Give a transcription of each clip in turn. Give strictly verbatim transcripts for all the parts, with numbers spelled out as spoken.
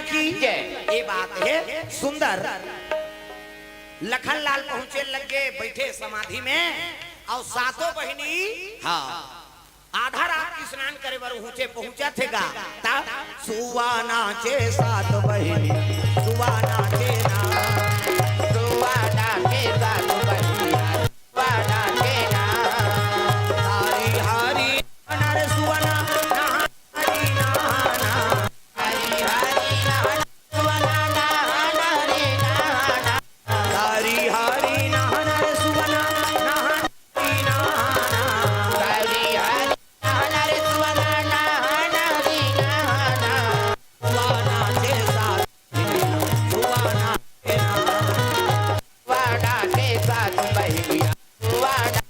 की जय। ये बात हे सुंदर। लखन लाल पहुंचे लगे, बैठे समाधि में, अउ सातों बहिनी, हाँ, आधा रात के स्नान करे बर उहूचे पहुंचत हे गा, त सुवाना चे सात बहिनी, सुवाना चे ना, सुवाना चे सात बहिनी, सुवाना चे ना, हरी हरी नर सुवना, नहा हरी नहाना, हरी हरी नहा सुवना, नहा हरी नहाना। हरी हरी नहन रे सुवना, नहन हरी नहाना। हरी हरी नहन रे सुवना, नहन हरी नहाना। सुवना के साथ, सुवना के नाम। सुवना के साथ बहिनिया, सुवना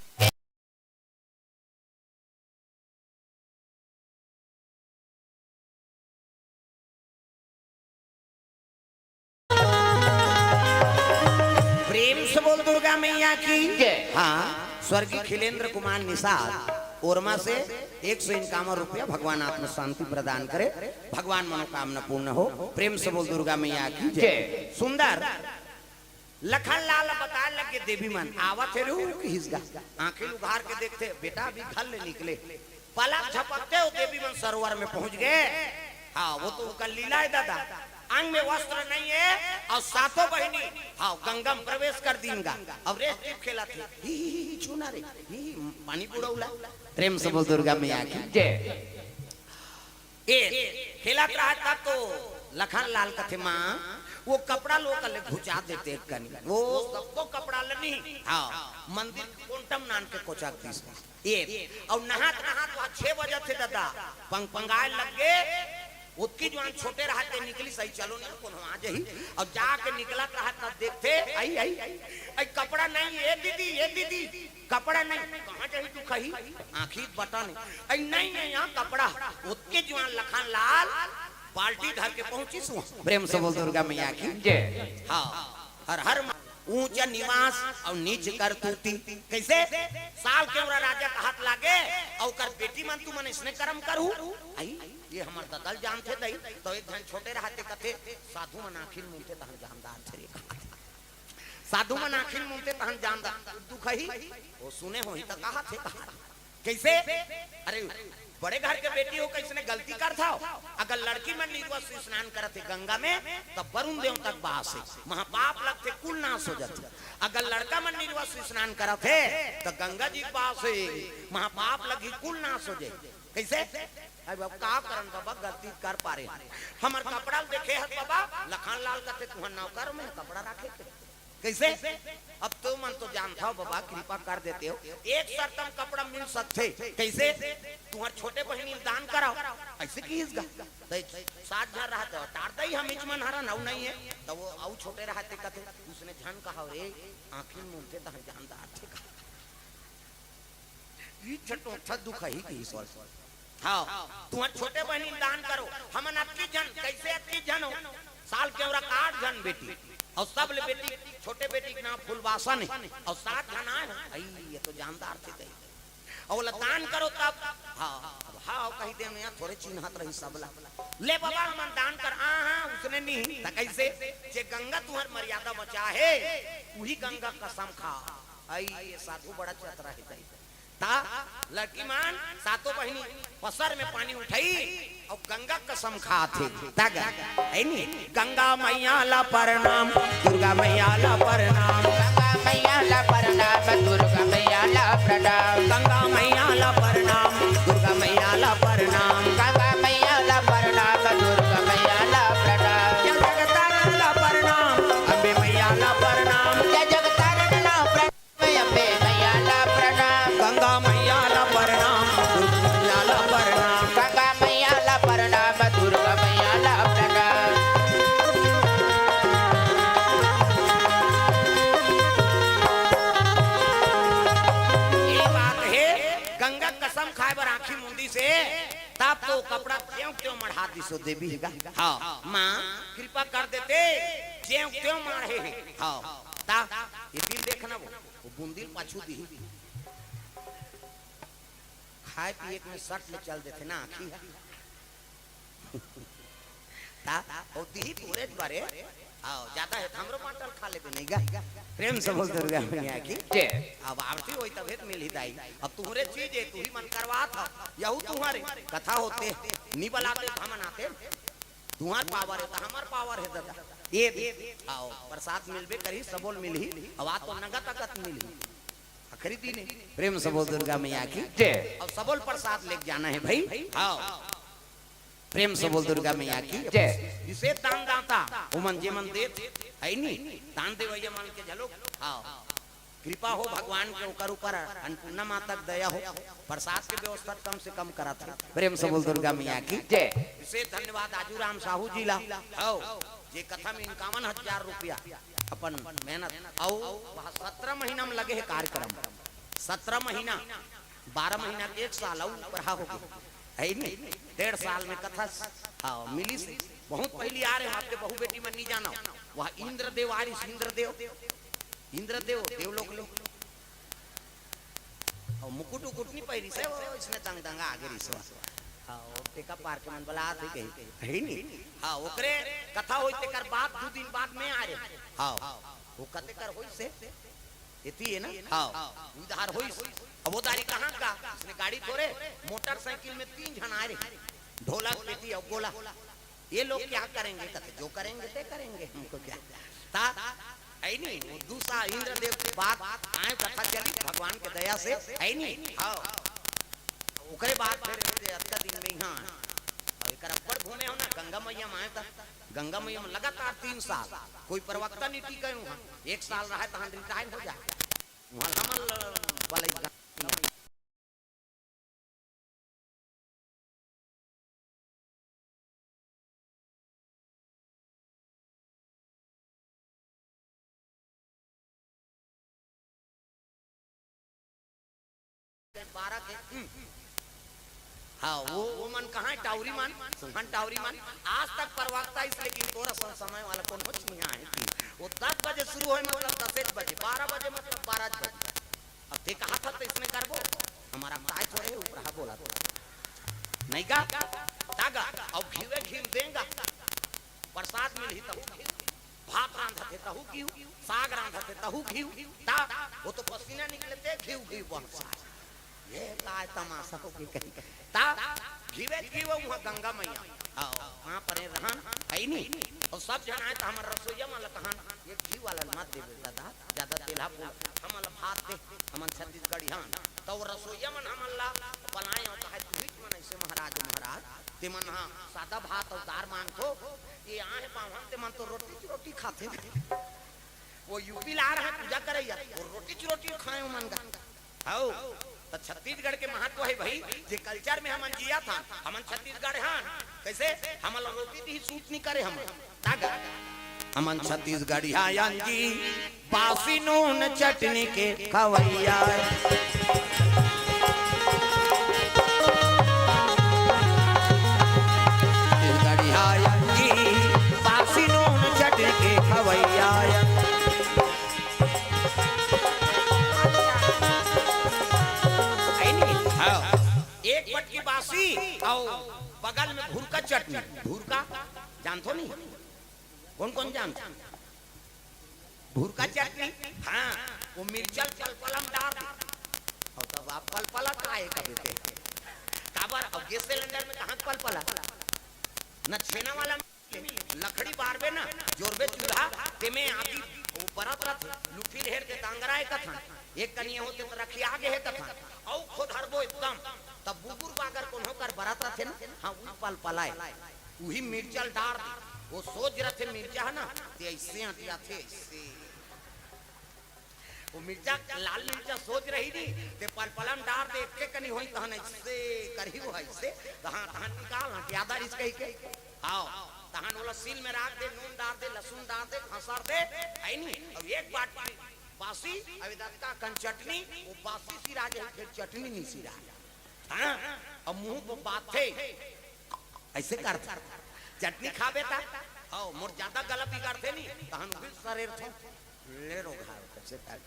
प्रेम से बोल दुर्गा मैया की। जय। हाँ, स्वर्गीय खिलेंद्र कुमार निषाद ओरमा से एक सौ इक्यावन रुपया, भगवान आत्म शांति प्रदान करे, भगवान मनोकामना पूर्ण हो। प्रेम से बोल दुर्गा मैया की जय। जय। सुंदर लखन लाल बताए लगे, देवी मन आवत हे रे, ऊ किहिस गा। आंखी ल उघार के देखथे, बेटा अभी घर ले निकले। पलक झपकते वो देवी मन सरोवर में पहुंच गए। हाँ, वो तो उनका लीला है दादा। अंग में वस्त्र नहीं है और सातों बहिनी, हाँ, गंगा में प्रवेश कर दीन गा। अब रेस टिप खेलत हे, ही, ही, ही, ही, छूना रे, ही, ही, पानी बुड़ौला। प्रेम से बोल दुर्गा मैया की। जय। ए, खेलत रहा तब तो लखन लाल कथे, माँ, वो कपड़ा लो कल घुचा देते एक कनी। वो सबको कपड़ा लेनी। हाँ, मंदिर कोंटम नान के कोचक दिस। ए, अउ नहात नहात वहाँ छह बजे थे दादा, पंग पंगाए लग गए। उतकी जुवान छोटे रहते निकली सही, चलो ना, कोनो आ जाही। अउ जाके निकलत रहत तब देखते, आई, आई, आई, कपड़ा नहीं, ए दीदी, ए दीदी, कपड़ा नहीं, कहाँ जाही दुखही, आँखी बटा नहीं, आई नहीं है यहाँ कपड़ा। उतके जुवान लखन लाल बाल्टी धर के पहुंची सुहा। प्रेम से बोल दुर्गा मैया की। जय। हाँ, हर हर मा-, ऊंचा निवास और नीच करतूती। कैसे? साल केवरा राजा का हाथ लागे और कर बेटी मन तुमन इसने कर्म करू। आई, ये हमर ददल जानथे दई, तो एक झन छोटे रहते कथे, साधु मन आँखी ल मूंदथे तहन जानदार थे रे। साधु मन आँखी ल मूंदथे तहन जानदार। दुखही, वो सुने होही त कहा थे कहा। कैसे? अरे, बड़े घर के बेटी हो, कैसने गलती करथव? अगर लड़की मन निरवा से स्नान करत हे गंगा में, तब वरुण देवता के बास हे, महापाप लगथे, कुल नाश हो जाथे। अगर लड़का मन निरवा से स्नान करत हे, त गंगा जी के बास हे, महापाप लगही, कुल नाश हो जाही। कैसे? अब, अब का करन बाबा, गलती कर पारे। हमर कपड़ा ल देखे हस बाबा, लखन लाल कथे, तुहर नौकर में कपड़ा राखे के। कैसे? अब तुमन तो जानथव बाबा, कृपा कर देते हो। एक शर्त म कपड़ा मिल सकथे। कैसे? तुहर छोटे बहिनी ल दान करव। ऐसे किहिस गा। त सात झन रहत हो, टार दई हम इच मन हरन, अउ नहीं है। त वो अउ छोटे रहते कथे, उसने झन कहा रे, आँखी मूंदथे तहन जानदार थे कहा। ई छटोठा दुखही किहिस। हाँ, तुहर छोटे बहिनी ल दान करो। हमन अतकी झन, कैसे अतकी झन हो? साल केवरा के आठ झन बेटी, अउ सब ले बेटी, छोटे बेटी के नाम फुलवासन हे, अउ सात झन आए हो। आई, ये तो जानदार थे दई। अउ ओला दान करो तब, हाँ, अब हाँ कही दे, मैं थोरे चिन्हत रही सबला। ले बाबा, हमन दान कर, आ, हाँ, उसने नहीं, त कैसे? जे गंगा तुहर मर्यादा बचाहे, उही गंगा कसम खा। आई, ये साधु बड़ा चतरा हे दई। त लड़की मन सातों बहिनी पसर में पानी उठाई अउ गंगा कसम खात हे। त गा, है नी? गंगा मैया ला प्रणाम, दुर्गा मैया ला प्रणाम। गंगा मैया ला प्रणाम, दुर्गा मैया ला प्रणाम। गंगा मैया ला प्रणाम, दुर्गा मैया ला प्रणाम। गंगा मैया ला प्रणाम, दुर्गा मैया ला प्रणाम। जय जगतारण ला प्रणाम, अम्बे मैया ला प्रणाम। जय जगतारण ला प्रणाम। अम्बे मैया ला प्रणाम। गंगा मैया ला प्रणाम, दुर्गा मैया ला प्रणाम। गंगा मैया ला प्रणाम, दुर्गा मैया ला प्रणाम। ये बात हे, गंगा कसम खाए बर आँखी मूंदी से, तब तो कपड़ा त्यों त्यों मढ़ा दिसो देवी हे गा। हाँ, माँ कृपा कर देते, ज्यों त्यों माढ़े हे। हाँ, ता ये दिल देखना वो। वो बूंदी ल पाछू दिही। खाए पिए के में सट ले चल देथे ना आँखी ह। ता, ओ दिही तोरे बरे। आओ, ज्यादा हे त हमरो बांटल खा लेबे नहीं गा। प्रेम से बोल दुर्गा मैया की। जय। अब आरती होई तभे त मिलही दाई। अब तुहरे चीज हे, तुही मन करवात ह, यहू तुहरे। कथा होते, नी बलाते, हमन आते। तुहर पावर हे त हमर पावर हे दादा। ये दे, आओ, प्रसाद मिलबे करही, सबो ल मिलही। अब आ तो नगद अगत मिलही। आखिरी दिन हे। प्रेम से बोल दुर्गा मैया की। जय। अब सबो ल प्रसाद लेके जाना हे भाई। आओ। प्रेम से बोल दुर्गा मैया की। जय। विशेष दान दाता, ओमन जेमन देत, हे नी? दान देवइया मन के घलो, हाँ। कृपा हो भगवान के ओकर ऊपर, अन्नपूर्णा माता के दया हो, प्रसाद के व्यवस्था कम से कम करत हे। प्रेम से बोल दुर्गा मैया की। जय। विशेष धन्यवाद आजू राम साहू जी ला, हव, जे कथा में इक्यावन हजार रुपया अपन मेहनत, अउ वह सत्रह महीना में लगे हे कार्यक्रम, सत्रह महीना, बारह महीना के एक साल अउ ऊपर हो गे, हे नी? डेढ़ साल में कथा, हाँ, मिलिस। बहुत पहिली आ रहे, आपके बहू बेटी मन नी जाना, वह इंद्रदेव आ रहिस, इंद्रदेव, इंद्रदेव, देवलोक ले। अउ मुकुट उकुट नी पहिरिस हे, वो इसने दंग दंगा आगे रिसवा। हाँ, वो टेका पार के मन बलात हे कही, हे नी? हाँ, ओकरे कथा होई, तेकर बाद, दू दिन बाद में आ रहे। हाँ, वो कते कर होइस हे? एती हे ना? हाँ, उधार होइस। अब वो दारी कहाँ का? इसने गाड़ी थोरे, मोटरसाइकिल में तीन झन आ रहे, ढोलक, पेटी अउ गोला। ये लोग क्या करेंगे? कहते, "जो करेंगे, ते करेंगे, हमको क्या?" ता, हे नी? वो दूसरा इंद्रदेव के बाद आए, कथा चली, भगवान के दया से, हे नी? हाँ। ओकरे बाद फिर ये अतका दिन में, हाँ। अब एकर अब्बड़ घूमे हो ना, गंगा मैया में आए ता, गंगा मैया में लगातार तीन साल, कोई प्रवक्ता नहीं टिके हो, हाँ। एक साल रहा, तहन रिटायर हो जाए। वहाँ हमल बलई बारह के, हम्म। हाँ, वो, वो मन कहाँ हे? टावरी मन, सुमन टावरी मन। आज तक प्रवक्ता आइस, लेकिन तोर असन समय वाला कोनो च नहीं आए कि वो दस बजे शुरू होए, मतलब दस एक बजे, बारह बजे, मतलब बारह बजे। अब ते कहा था तो इसने करबो, हमारा काय थोरे ऊपर हा बोला तो नहीं गा, तागा, अब घीवे घीव देंगा। प्रसाद मिलही तहू घीव, भात रांधत हे तहू घीव, साग रांधत हे तहू घीव, ता वो तो पसीना निकले ते घीव घीव बन साग। ये काय तमाशा हो गे कही। ता घीवे घीव वहाँ गंगा मैया, हाँ, वहाँ परे रहन, हे नी? अउ सब झन आए त हमर रसोइया मन ल कहन, ये घीव वाला ल मत देबे दादा, ज्यादा तेलहा फूल, हमन ल भात दे, हमन छत्तीसगढ़िया हन। त वो रसोइया मन हमन ला बलाए अउ कहे, "तुहिच मन अइसे महाराज, महाराज, ते मन ह सादा भात अउ दार मांगथो, ये आहे बाम्हन, ते मन तो रोटी च रोटी खाथे।" वो यूपी ला रहा पूजा करइया, वो रोटी च रोटी खाए मन गा। हव, त छत्तीसगढ़ के महत्व हे भाई, जे culture में हमन जियत हन, हमन छत्तीसगढ़ हन, कइसे? हमन ला रोटी दिही सूट नी करे हमन। तागा। हमन छत्तीसगढ़िया अन जी, बासी नून चटनी के खवैया। छत्तीसगढ़िया अन जी, बासी नून चटनी के खवैया। हे नी? हाँ। एक बटकी बासी अउ बगल में भुरका चटनी। भुरका जानथो नी? कोन कोन जानथो? भुरका चटनी, हाँ, वो मिर्चा ल पलपला में डार दे। अउ तब आप पलपला काय कबे ते? काबर? अब गैस सिलेंडर में कहाँ पलपला? न छेना वाला लकड़ी बारबे ना, जोरबे चूल्हा, तेमे आगी वो बरत रथे, लुठी ल हेर के दांगरा हे कथन, एक कनिया होते त रखिया गे हे कथन, अउ खोदरबो एकदम, तब बुबुर बागर कोनो कर बरत रथे ना, हाँ, उही पलपलाए, उही मिर्चा ल डार दे, वो सोज रथे मिर्चा हे ना, ते अइसे अंटियाथे, अइसे। वो मिर्चा, लाल मिर्चा सोज रही नी, ते पलपला में डार दे, एके कनी होई, तहन अइसे करही वो अइसे, तहन, तहन निकाल, हाँ, ज्यादा रिस कही के। आओ, तहन ओला सील में राख दे, नून डार दे, लहसुन डार दे, खसर दे, हे नी? अब एक बाटी बासी, अब एदका कन चटनी, वो बासी सिरा जाही, फिर चटनी नी सिरा। हाँ, अब मुंह पे बात थे, अइसे कर, चटनी खाबे ता, आओ, मोर ज्यादा गला बिगड़थे नी, तहन उही सरेर थो, ले रो घाव, अइसे कर।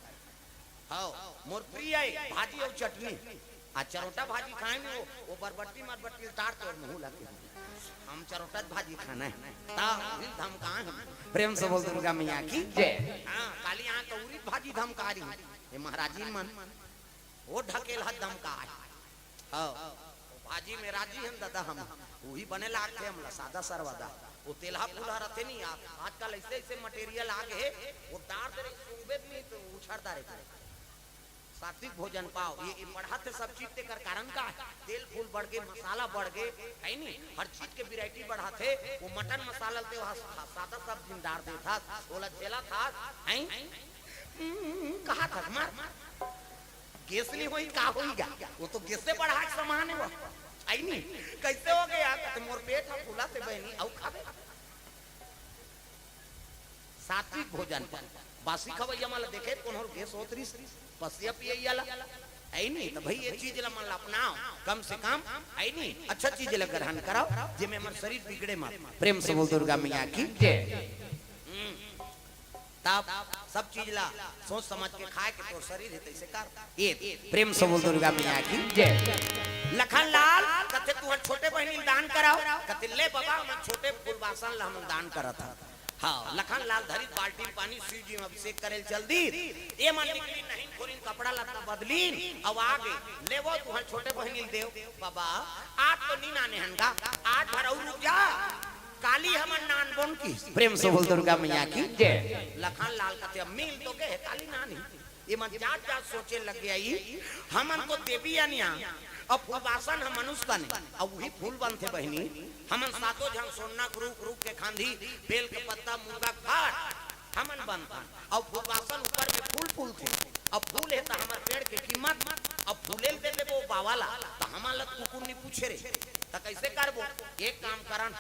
हव, मोर प्रिय हे भाजी अउ चटनी। आ चरोटा भाजी खाए में वो, वो बरबट्टी मरबट्टी उतार के अउ मुँह लगे। हम चरोटत भाजी खाना है। ता उही धमकाए हम। प्रेम से बोल दुर्गा मैया की। जय। हाँ, काली यहाँ तो उरीद भाजी धमका रही। ये महाराजी मन, वो ढकेल हत धमकाए। हाँ, भाजी में राजी हम दादा हम। वही बने लागथे हमला सादा सरवादा। वो तेलहा फूलहा रथे नहीं यार, आजकल ऐसे ऐसे मटेरियल आ गए, वो डार दे रही, सूंघबे नहीं तो उछड़ डारे। सात्विक भोजन पाओ, ये, ये बढ़त हे सब चीज, तेकर कारण का है? तेल फूल बढ़ गए, मसाला बढ़ गए, है नी? हर चीज के वैरायटी बढ़त हे। वो मटन मसाला ते वहाँ सा-, सादा सब दिन डार देत हस, ओला झेलत हस, हैं? हम्म, कहा था मार? गैस नहीं होई, का होई गा? वो तो गैस से बढ़ा के सामान है वो, है नी? कैसे हो गया? तो मोर पेट ह फूला से बहनी, अउ खाबे? सात्विक भोजन पर बासी खवैया मन ल देखे, कोनो गैस होत रिस, पसिया पियैया ला, है नी? त भाई, ये चीज ला मन ला अपनाओ, कम से कम, है नी? अच्छा चीज ला ग्रहण कराओ, जेमे हमर शरीर बिगड़े मत। प्रेम से बोल दुर्गा मैया की जय। हम्म। तब सब चीज ला सोच समझ के खाए के तोर शरीर है, तैसे कर। ये प्रेम से बोल दुर्गा मैया की जय। लखन लाल कथे, "तुहर छोटे बहिनी ल दान कराओ।" कथे, "ले बाबा, हमन छोटे फूलबासन ला हमन दान करत हन।" हाँ, लखन लाल धरी बाल्टी म पानी, शिव जी म अभिषेक करे ल चल दी। ये मन निकली नहीं, खोरिन कपड़ा लत्ता बदलीन, अब आ गए, "ले वो तुहर छोटे बहिनी ल देव।" "बाबा, आज तो नी नाने हन गा, आज भर अउ रुक जा।" काली हमन नान बोन की। प्रेम से बोल दुर्गा मैया की जय। लखन लाल कथे, "अब मिल तो गए, काली नान ही।" ये मन जात जात सोचे लग गया, ई हमन तो देवी अनिया, अब फूलबासन हम मनुष्य तने, अब वही फूल बनथे बहिनी। हमन सातों झन सोना के रूख, रूख के खांधी, बेल के पत्ता, मूंगा के फर, हमन बनथन। अब फूलबासन ऊपर में फूल फूलथे, अब फूल है त हमर पेड़ के कीमत, अब फूले ल दे देबो बाबा ला, त हमन ला कुकुर नी पूछे रे। त कैसे करबो? एक काम करन,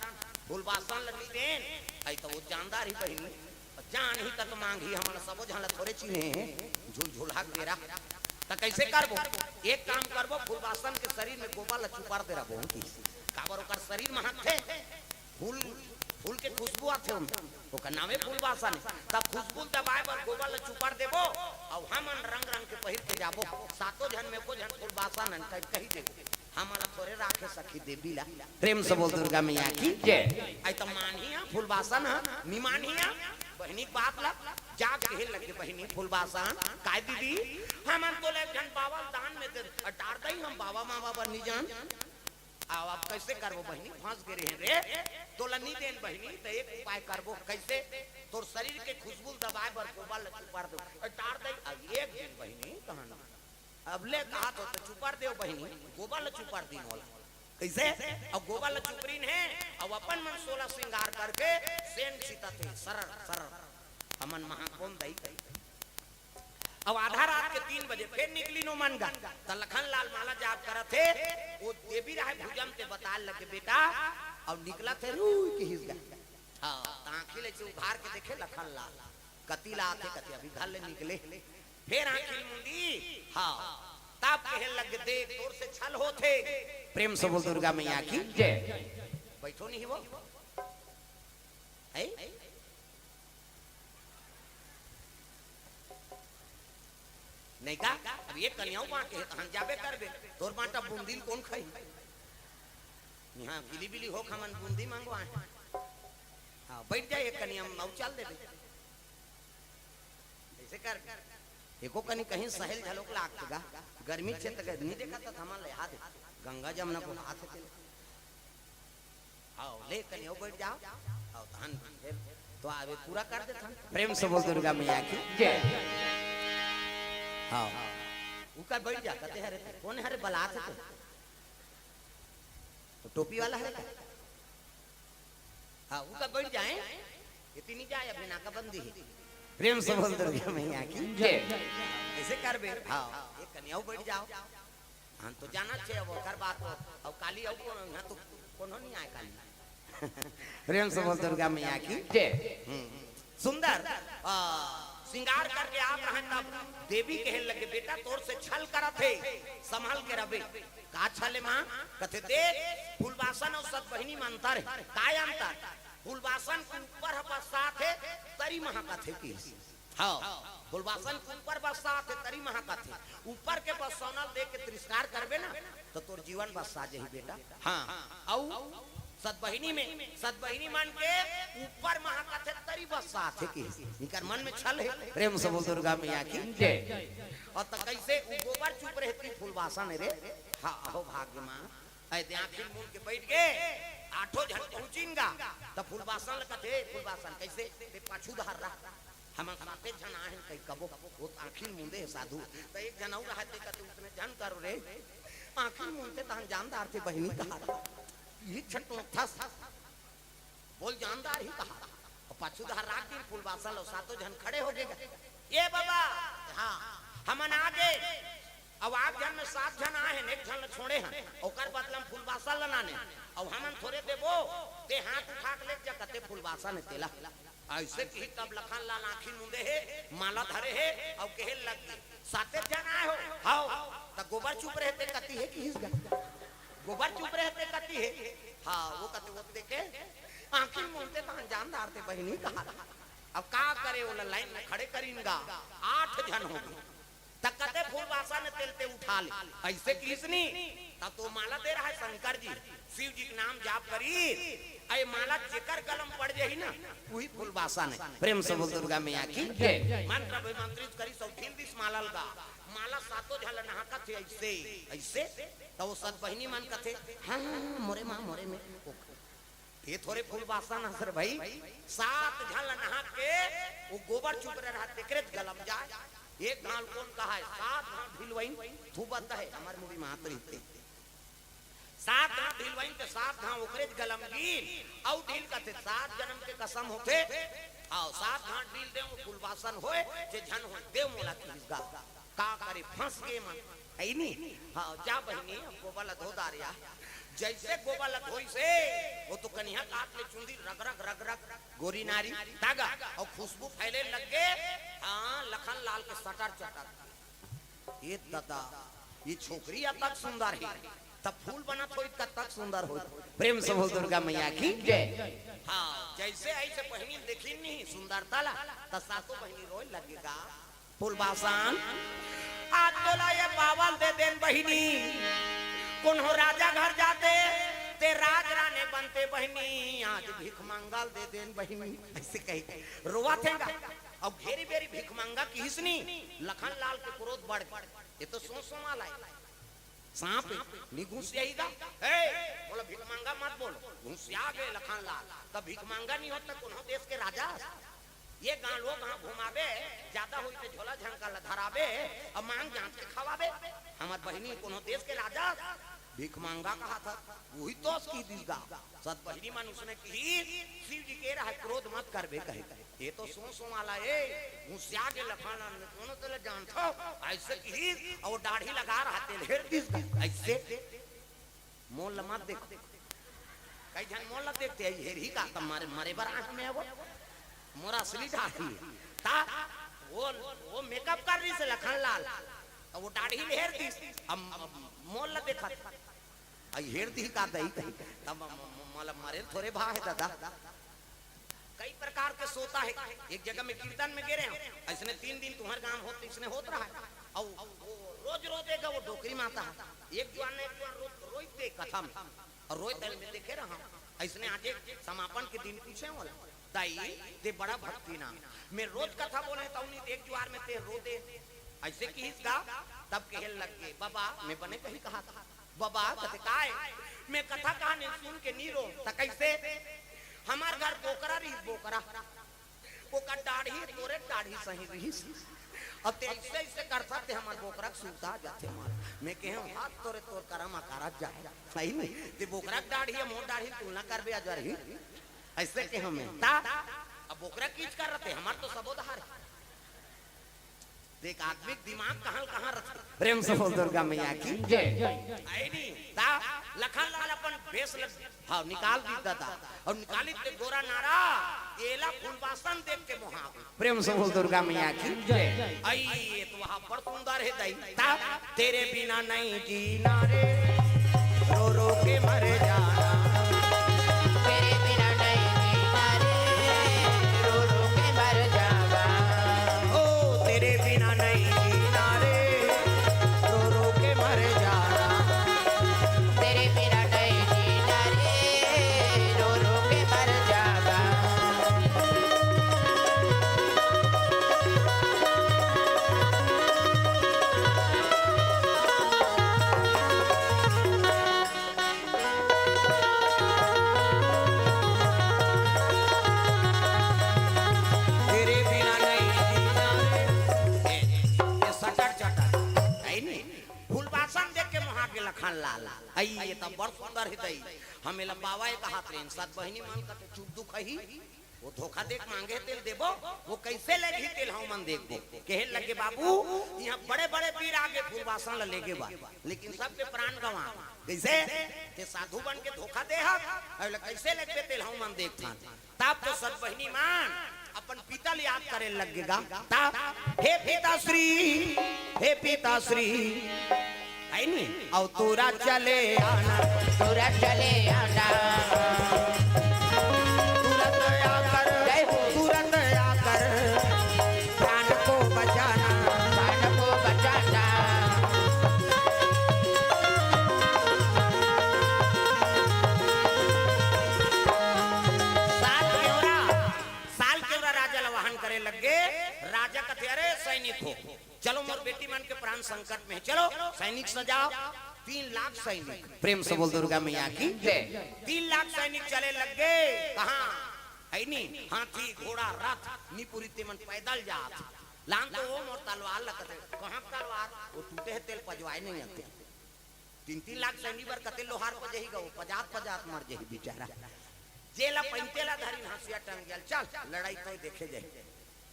फूलबासन ल नी देन, अई त वो जानदार ही बहिनी, जान ही तक मांगही, हमन सबो झन ल थोरे चिन्हे हे, झुलझुलहा के बेरा। त कैसे करबो? एक काम करबो, फूलबासन के शरीर में गोबर ल चुपार दे रहा, बहुत ही। काबर ओकर शरीर महकथे, फूल, फूल के खुशबू आथे ओमा, ओकर नामे फूलबासन हे। त खुशबू दबाए बर गोबर ल चुपार देबो, अउ हमन रंग रंग के पहिर के जाबो, सातों झन में एको झन फूलबासन हन कहि, कहि देबो। हमन ला थोरे राखे सखी देवी ला। प्रेम से बोल दुर्गा मैया की जय। आई त मानही हा फूलबासन हा, नी मानही हा बहिनी के बात ला। जाके कहे लगे, "बहिनी फूलबासन, काय दीदी, हमन तोला एक झन बाबा ल दान में दे, अउ डार दई हम बाबा मामा बर नी जान।" अब, अब कैसे करबो बहिनी, फंस गे रहे रे, तोला नी देन बहिनी, त एक उपाय करबो, कैसे? तोर शरीर के खुशबू ल दबाए बर गोबर ल चुपार दो, अउ डार दई। अब एक दिन बहिनी कहन अब ले कहा तो, तो चुपार देव बहिनी, गोबर ल चुपार दिन होला। कैसे? अब गोबर ल चुपरीन हे, अब अपन मन सोलह श्रृंगार करके सेंट छितत हे, सरर, सरर। हमन महाकुंभ दई। अब आधा रात के तीन बजे फेर निकली नो मन गा, त लखन लाल माला जाप करत हे, वो देवी राय भुजम ते बताल लगे बेटा, अब निकलत हे रूई के हिस गा। हाँ, त आँखी ले से उघार के देखे लखन लाल, कति ला आथे, कति अभी घर ले निकले। फेर आँखी मुंदी, हाँ, तब कहे लग, "देख, तोर से छल होथे।" प्रेम से बोल दुर्गा मैया की जय। बैठो नहीं वो। है? नहीं का? अब ये कन्याओं बांटे हे, त हम जाबे करबे। तोर बांटा बूंदी ल कौन खाई? यहाँ बिली बिली होक हमन बूंदी मंगवाए। हाँ, बैठ जाए एक कन्या, हम अउ चल देबे। ऐसे कर, एको कनी कहीं सहेल झलोक लागत गा। गर्मी क्षेत्र के नी देखत हस हमन ल याद हे। गंगा जमुना को हाथ हे तेल। हाँ, ले कनी अउ बैठ जाओ। हाँ, तहन फिर तो आवे पूरा कर देथन। प्रेम से बोल दुर्गा मैया की जय। हाँ, उकर बैठ जा, कते हरे ते? कौन हरे बलात हे ते? तो टोपी वाला हरे का? हाँ, उका बैठ जाए, इतनी जाए, अभी नाकाबंदी है। प्रेम से बोल दुर्गा मैया की जय। ऐसे करबे, हाँ, एक कन्या अउ बैठ जाओ। हम तो जाना छे, अब ओकर बात हो, अब काली अउ कौन, यहाँ तो कोनो नहीं आए काली। प्रेम से बोल दुर्गा मैया की जय। हम्म। सुंदर, आ, श्रृंगार करके आप रहे तब देवी कहे लगे, "बेटा, तोर से छल करत हे, संभल के रबे।" "का छल हे माँ?" कथे, "देख, फूलबासन अउ सतबहिनी में अंतर हे।" "काय अंतर?" "फूलबासन के ऊपर ह बस्सात हे, तरी महकत हे।" की हाँ, फूलबासन के ऊपर बस्सात हे, तरी महकत हे। ऊपर के बस्सौना ल देख के तिरस्कार करबे ना, त तोर जीवन बस्सा जही बेटा। हाँ, अउ सतबहिनी में, सतबहिनी मन के ऊपर महा कथे तरी बस्साथे कि इकर मन में छल हे। प्रेम से बोल दुर्गा मैया की। जय। और त कैसे उ गोबर चुप रहती फुलबासन रे। हाँ हो भाग्य माँ। ऐ दे आँखिन मूंद के बैठ गे। आठों झन पहुँचिन गा। त फुलबासन ल कथे, फुलबासन कैसे ते पाछू धार रहा। हमन साते झन आए हन कई कबो। वो त आँखिन मूंदे हे साधु। त एक झन अउ रहते कथे उतने झन करो रे। आँखिन मूंदते तहन जान डारथे बहिनी कहा। ये छटोथस। बोल जान डारही कहा। और पाछू धार राख दिन फुलबासन ल सातों झन खड़े हो गे। ए बाबा, हाँ, हमन आ गे। अब आठ झन में सात झन आए हन, एक झन ल छोड़े हन। ओकर बदला में फुलबासन ल लाने। अब हमन थोरे देबो, ते हाथ उठा के ले जा कथे फुलबासन हे तेला। ऐसे किही तब लखन लाल आँखिन मूंदे हे, माला धरे हे, अउ कहे लग गे, साते झन आए हो? हाव। त गोबर चुप रहते कती हे किहिस गा। गोबर चुप रहते कती हे। हाँ, वो कथे वो देखे, आँखिन मूंदते तहन जान डारथे बहिनी कहा। अब का करे, ओला लाइन में खड़े करिन गा, आठ झन हो गे। त कथे फुलबासन तेल ते उठा ले, ऐसे किहिस नी। तब तो माला दे रहा है शंकर जी, शिव जी के नाम जाप करी, अये माला जेकर गलम पड़ जाही ना, वही फुलबासन हे। प्रेम से बोल दुर्गा मैया की। जय। मंत्र अभिमंत्रित करी, सब ढील दिस माला लगा, माला सातों झन ल नहाकत हे ऐसे, ऐसे। त वो सतबहिनी मन कथे, हाँ, हाँ, हाँ, मोरे माँ, मोरे में। ये थोरे फुलबासन हस रे भाई, सात झन ल नहा के वो गोबर चुप रहा, तेकरे गलम जाए। एक घाल कोन कहा है, सात घाल ढिलवाइन थूबत है, हमर मुड़ी में हाथ रहिते। सात घाल ढिलवाइन ते सात घाल ओकरे गलम गीन, अउ ढील कथे, सात जन्म के कसम होथे। हाँ, सात घाल ढील दे, वो फुलबासन होए, जे झन होए, देव मोला किहिस गा। का करे, फंस गे मन, है नी? हाँ, जा बहिनी, अब गोबर ल धो डार या। जैसे गोबर ल धोइस हे, वो तो कनिहा काट ले चुंदी रग रग रग रग, गोरी नारी, तागा, अउ खुशबू फैले लग गे। हाँ, लखन लाल के सटर चटर। ये दादा, ये छोकरी अतक सुंदर हे, त फूल बनत होई, कतक सुंदर होई। प्रेम से बोल दुर्गा मैया की। जय। हाँ, जैसे ऐसे बहिनी देखिन नी सुंदरता ला, त सातों बहिनी रोए लग गे गा। फुलबासन, आज तोला ये पावल दे देन बहिनी, कोनो राजा घर जाते ते राज राने बनते बहिनी, आज भीख मंगा ल दे देन बहिनी, ऐसे कही रोवत हे गा। अब घेरी बेरी भीख मंगा किहिस नी, लखन लाल के क्रोध बढ़ गे। ये तो सोच सोमाल आए। सांप हे, नी घुसियाही गा। ए, बोला भीख मंगा मत बोलो, घुसिया गे लखन लाल। त भीख मंगा नी होत त कोनो देश के राजा। ये गांव वो गांव घुमाबे, ज्यादा होई ते झोला झंका ल धराबे, अउ मांग जांच के खवाबे। हमर बहिनी कोनो देश के राजा, भीख मंगा कहा था, वही तोस किहिस गा। सतबहिनी मन उसने किहिस, शिव जी के रहा क्रोध मत करबे कहे। ये तो सोच सोमाल आए, घुसिया गे लखन लाल, कोनो तेला जानथो, ऐसे किहिस, अउ डाढ़ी लगा रहा तेल हेर दिस, ऐसे। मोल ल मत देख। कई झन मोल ल देखते, आई हेरही का, त मरे, मरे बर आंख में आवो। मोर असली डाढ़ी। ता, वो, वो मेकअप कर रहिस हे लखन लाल। त वो डाढ़ी ल हेर दिस, अब, अब मोल ल देखत। आई हेर दिही का दई कही, तब म-, म-, मतलब मरे ल थोरे भा हे दादा। कई प्रकार के सोता हे। एक जगह में कीर्तन में गे रहे हंव, ऐसने तीन दिन तुम्हर गांव होत, इसने होत रहा हे। अउ वो रोज रोज एक वो डोकरी माता हे, एक जुआर न एक जुआर रो-, रोई ते कथा में, अउ रोई तल में देखे रहा हंव। ऐसने आज एक समापन के दिन पूछे हंव ओला, दाई, ते बड़ा भक्ति नाम, मैं रोज कथा बोले तउ नी, एक जुआर में ते रो दे, ऐसे किहिस गा। तब कहे लग गे, बाबा, मैं बने कही कहा था, बाबा, कथे काय? मैं कथा कहानी सुन के नी रो, त कैसे? हमर घर बोकरा रहिस, बोकरा। ओकर डाढ़ी तोरे डाढ़ी सही रहिस। अब ते ऐसे, ऐसे करथस ते हमर बोकरा के सुरता आ जाथे मार। मैं कहे हंव, हाथ तोरे तोर करम अकारा जाए। सही नहीं? ते बोकरा के डाढ़ी अउ मोर डाढ़ी तुलना करबे आ जा रही। ऐसे कहे हंव मैं। ता, अब बोकरा कीच कर रहते, हमर तो सबो धार हे। देख, आदमी के दिमाग कहाँ ल कहाँ रथे। प्रेम से बोल दुर्गा मैया की। जय। आए नी, ता लखन लाल अपन भेष ल, हाँ, निकाल दिस दादा, अउ निकालिस ते गोरा नारा, एला फुलबासन देख के मोहा गे। प्रेम से बोल दुर्गा मैया की। जय। आई, ये तो वहाँ बड़ सुंदर हे दाई। ता, तेरे बिना नहीं जीना रे, रो रो के मर जाना। तेरे बिना नहीं जीना रे, रो रो के मर जावा। ओ, तेरे बिना नहीं जीना रे, रो रो के मर जाना। तेरे बिना नहीं जीना रे, ये त बड़ सुंदर हे दई, हम एला पावय कहत रेन। सत बहिनी मन कथे चुप दुखही, वो धोखा देख मांगे तेल देबो, वो कैसे लेगही तेल हमन देखबो। कहे लगे बाबू, यहाँ बड़े बड़े वीर आगे फूलवासन ल लेगे बा, लेकिन सबके प्राण गंवा। कैसे? ते साधु बन के धोखा दे हस, अउ एला कैसे लेगबे तेल हमन देखथन। तब तो सत बहिनी मन अपन पिता ल याद करे लग गे गा। तब, हे पिताश्री, हे पिताश्री, है नी? अउ तुरत चले आना, तुरत चले आना, तुरत आकर, जय हो। तुरत आकर प्राण को बचाना, प्राण को बचाना। साल केवरा, साल केवरा राजा ल आवाहन करे लग गे। राजा कथे, अरे सैनिक हो, चलो मोर बेटी मन के प्राण संकट में हे, चलो सैनिक सजाओ। तीन लाख सैनिक, प्रेम से बोल दुर्गा मैया की जय। तीन लाख सैनिक चले लग गे। कहाँ? है नी, हाथी, घोड़ा, रथ, निपुरी ते मन पैदल जात। लान तो वो मोर तलवार लगत हे। कहाँ तलवार? वो टूटे हे तेल पजवाए नहीं आते। तीन तीन लाख सैनी बर कते लोहार पजही गा, वो पजात पजात मर जही बेचारा। जेला पहिनते ला धरिन हंसिया टंग गेल, चल लड़ाई तो देखे जाही।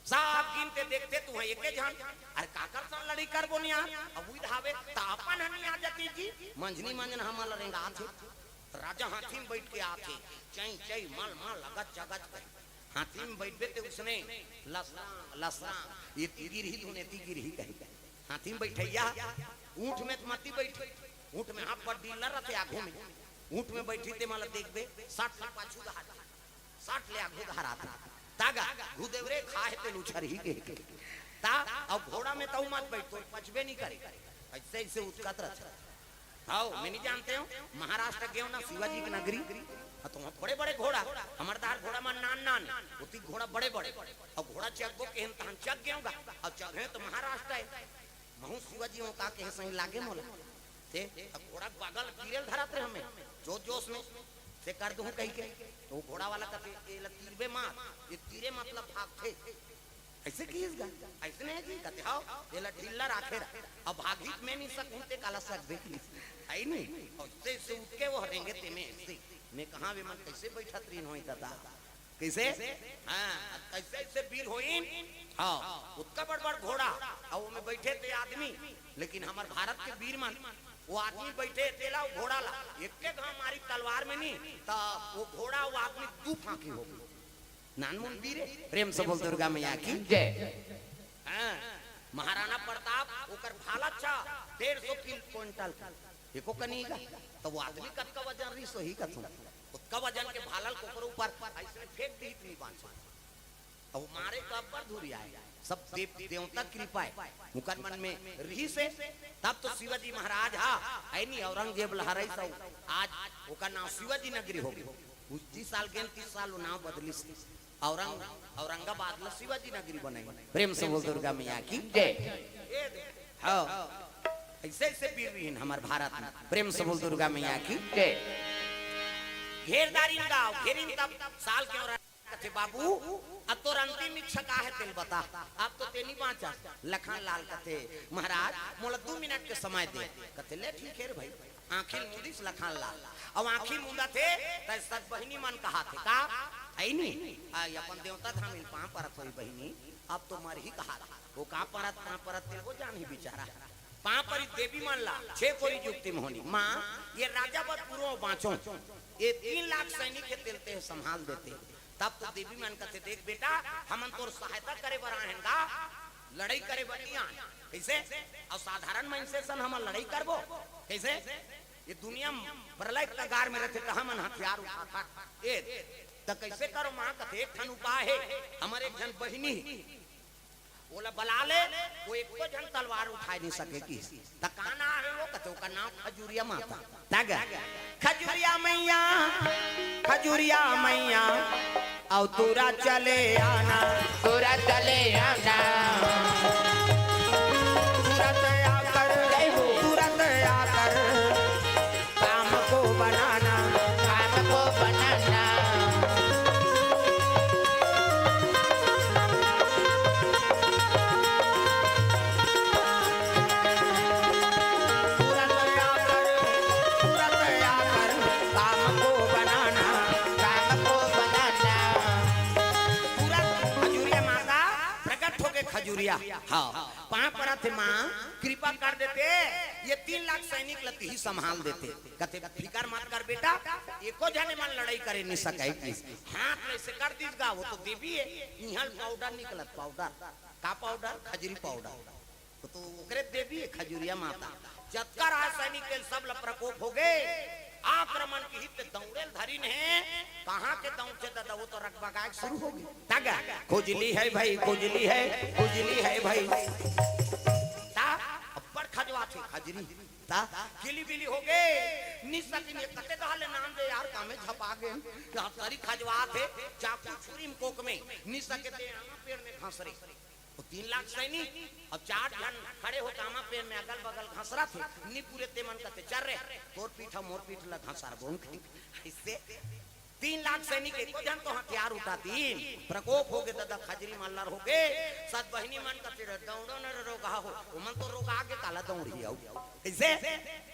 सब गिनते देखते तू है एके झन, अरे काकर सन लड़ाई करबो निया, अब उई धावे त अपन हनी आ जाती जी, मंझनी मंझन हमन ल रेंगाथे। राजा हाथी में बैठ के आथे, चई चई मल मल अगच अगच कहे। हाथी में बैठबे ते उसने लसरांग लसरांग, ये ती गिरही धुन, ये ती गिरही कहे। हाथी में बैठैया, ऊंट में त मती बैठे, ऊंट में हाथ पर डीलर रहते आगू में, ऊंट में बैठी ते मला देखबे, साठ ले पाछू दहा दे, साठ ले आगू दहा रहते। तागा, घुदेवरे खाए ते लुछर ही के। ता, अब घोड़ा में तऊ मत बैठ, तो पचबे नहीं करे। ऐसे ऐसे उचकत रहते। हाव, मैं नहीं जानते हूँ, महाराष्ट्र गेंव ना शिवाजी की नगरी, हाँ, तो वहाँ बड़े बड़े घोड़ा, हमर दार घोड़ा मन नान नान, ओती घोड़ा बड़े बड़े, अब घोड़ा चघबो केहेन तहन चघ गेंव गा, अब चघे तो महाराष्ट्र है, महू शिवाजी हो का कहे सही लागे मोला, ते अब घोड़ा के बगल तीरेल धरत रहे हमें, जोश जोश में, से कर दूँ कही के, तो वो घोड़ा वाला कथे, "एला तीरबे मार, ये तीरे मतलब भागथे।" ऐसे किस गा? ऐसे नहीं जी, कथे, "हाव, एला ढीला राखे रह। अब भागी में नहीं सकूं ते काला सकबे किस।" है नहीं? और से, से उठ के वो हरेंगे ते में ऐसे। मैं कहाँ वे मन कैसे बैठत रहीन होई दादा? कैसे? हाँ, कैसे ऐसे वीर होइन? हाँ, उतका बड़ बड़ घोड़ा, और वो में बैठे ते आदमी, लेकिन हमर भारत के वीर मन, वो आदमी बैठे तेला वो घोड़ा ला, एक के घाव मारी तलवार में नहीं, त वो घोड़ा वो आदमी दू फांकी हो गई। नानमुन वीर हे, प्रेम से बोल दुर्गा मैया की जय। हाँ, महाराणा प्रताप ओकर भाला अच्छा डेढ़ सौ किल-, क्विंटल के। एको कनी का, तो वो आदमी कतका वजन रही सोही कथूं। ओतका वजन के भाला ल कोकरो ऊपर ऐसे फेंक दी इतनी बांचे। अब मारे तो अब्बर धुरी आए। सब देव, देवता कृपा हे। ओकर मन में रहिस हे, तब तो शिवाजी महाराज हा, है नी औरंगजेब ल हराइस हे। आज ओकर नाम शिवाजी नगरी हो गई। उसी साल गेन तीस साल वो नाम बदलिस हे। औरंग-, औरंगाबाद ल शिवाजी नगरी बनाई। प्रेम से बोल दुर्गा मैया की जय। हाँ, ऐसे ऐसे वीर रहिन हमर भारत में। प्रेम से बोल दुर्गा मैया की जय। घेर डारिन गाँव, घेरिन तब साल केवरा कथे, "बाबू, अब तोर अंतिम इच्छा का हे तेल बता।" अब तो ते नहीं बाँचा। लखन लाल कथे, "महाराज, मोला दू मिनट के समय दे।" कथे, "ले ठीक हे रे भाई।" आँखी ल मुंदिस लखन लाल। अब आँखी मुंदत हे, त सत बहिनी मन कहाथे, "का? है नी? आ, ये अपन देवता धाम इन पाँव परत होई बहिनी, अब तो मरही कहाथे।" वो का परत, पाँव परत तेल वो जानही बेचारा। पाँव परी देवी मन ला, छे कोरी जुक्ति मोहनी। माँ, ये राजा बर पूरो बाँचो। ये तीन लाख सैनिक हे तेल ते संभाल देते। तब तो देवी मन कथे, "देख बेटा, हमन तोर सहायता करे बर आए हन गा, लड़ाई करे बर नहीं आए।" कैसे? अउ साधारण मनसे सन हमन लड़ाई करबो? कैसे? ये दुनिया प्रलय कगार में रहते, त हमन हथियार उठाथन। ए, त कैसे करो माँ? कथे, "एक ठन उपाय हे, हमर एक झन बहिनी हे।" ओला बला ले, वो एको झन तलवार उठाए नहीं सके किस। त का नाम हे वो? कथे, "ओकर नाम खजुरिया माता।" तग, "खजुरिया मैया, खजुरिया मैया, अउ तुरत चले आना, तुरत चले आना, तुरत आकर, जय हो। तुरत आकर काम को बनाना, काम को बनाना।" तुरत आकर, तुरत हाँ, पाँव परत हे माँ, कृपा कर देते, ये तीन लाख सैनिक ल तिही संभाल देते। कथे, "फिकर मत कर बेटा, एको झने मन लड़ाई करे नि सकय" किस। हाथ में से कर दिस गा, वो तो देवी हे, इहाँ ले पाउडर निकलत, पाउडर। का पाउडर? खजूरी पाउडर। वो तो ओकरे देवी हे, खजूरिया माता। जतका राज सैनिक के सब ल प्रकोप होगे, आक्रमण किहिस ते दौड़े ल धरिन हे। कहाँ के दौड़थे ददा, वो तो रगबगाए के शुरू होगे। तगा, खुजली है भाई, खुजली है, खुजली है भाई। ता अब्बड़ खजवाथे, खजरी। ता किली बिली होगे, नि सकिन, ये कते डहर ले नान दे यार, कामे झपा गे। तरी खजवाथे, चाकू छुरी म कोक में, नि सके ते आमा पेड़ में घसरे। वो तीन लाख सैनिक, अब चार झन खड़े हो कामा पेड़ में अगल बगल घसरथे, नि पुरे ते मन कथे, "चल रे, तोर पीठ मोर पीठ ल घसरबो।" अइसे तीन लाख सैनिक एको झन तो हथियार उठातिन, प्रकोप होगे ददा, खजरी मल्लर होगे, सत बहिनी मन कथे, "दौड़ो न रे रोगहा हो।" ओमन तो रोगा गे, काला दौड़ही अउ। कइसे?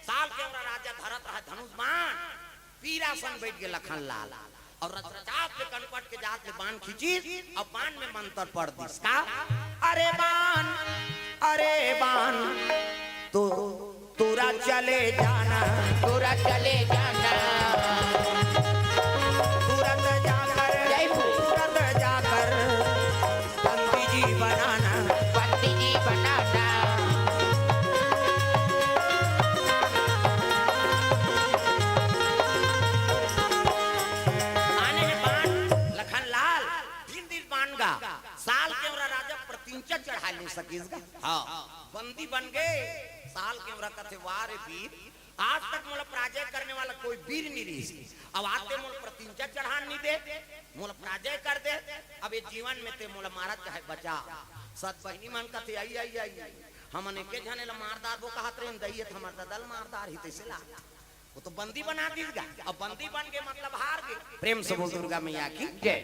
साल केवरा राजा धरत रहा धनुष बाण, पीरा सन बइठ गे लखन लाल। अउ रचरचात ले कनपट के जात ले बाण खींचिस, अउ बाण में मंतर पढ़ दिस। का? "अरे बाण, अरे बाण, तू तुरंत चले जाना, तुरंत चले जाना, तुरंत जाकर, जय हो। तुरंत जाकर बंदी जी बनाना, बंदी जी बनाना।" आने हे बाण लखन लाल, दिन दिन बाण गा, साल केवरा राजा प्रतिंचा चढ़ा ले सकिस गा। हाँ, बंदी बन गे। साल केवरा कथे, "वाह रे वीर, आज तक मोला पराजय करने वाला कोई वीर नि रिहिस, अब आज ते मोला प्रतिंचा चढ़ान नि दे, मोला पराजय कर दे। अब ये जीवन में ते मोला मारत चाहे बचा।" सत बहिनी मन कथे, "आई, आई, आई, हमन एके झने ला मार डारबो कहत रहेन, दई हे त हमर ददा ल मार डारही, तइसे ला।" वो तो बंदी बना दिस गा। अब बंदी बन गे मतलब हार गे। प्रेम से बोल दुर्गा मैया की जय।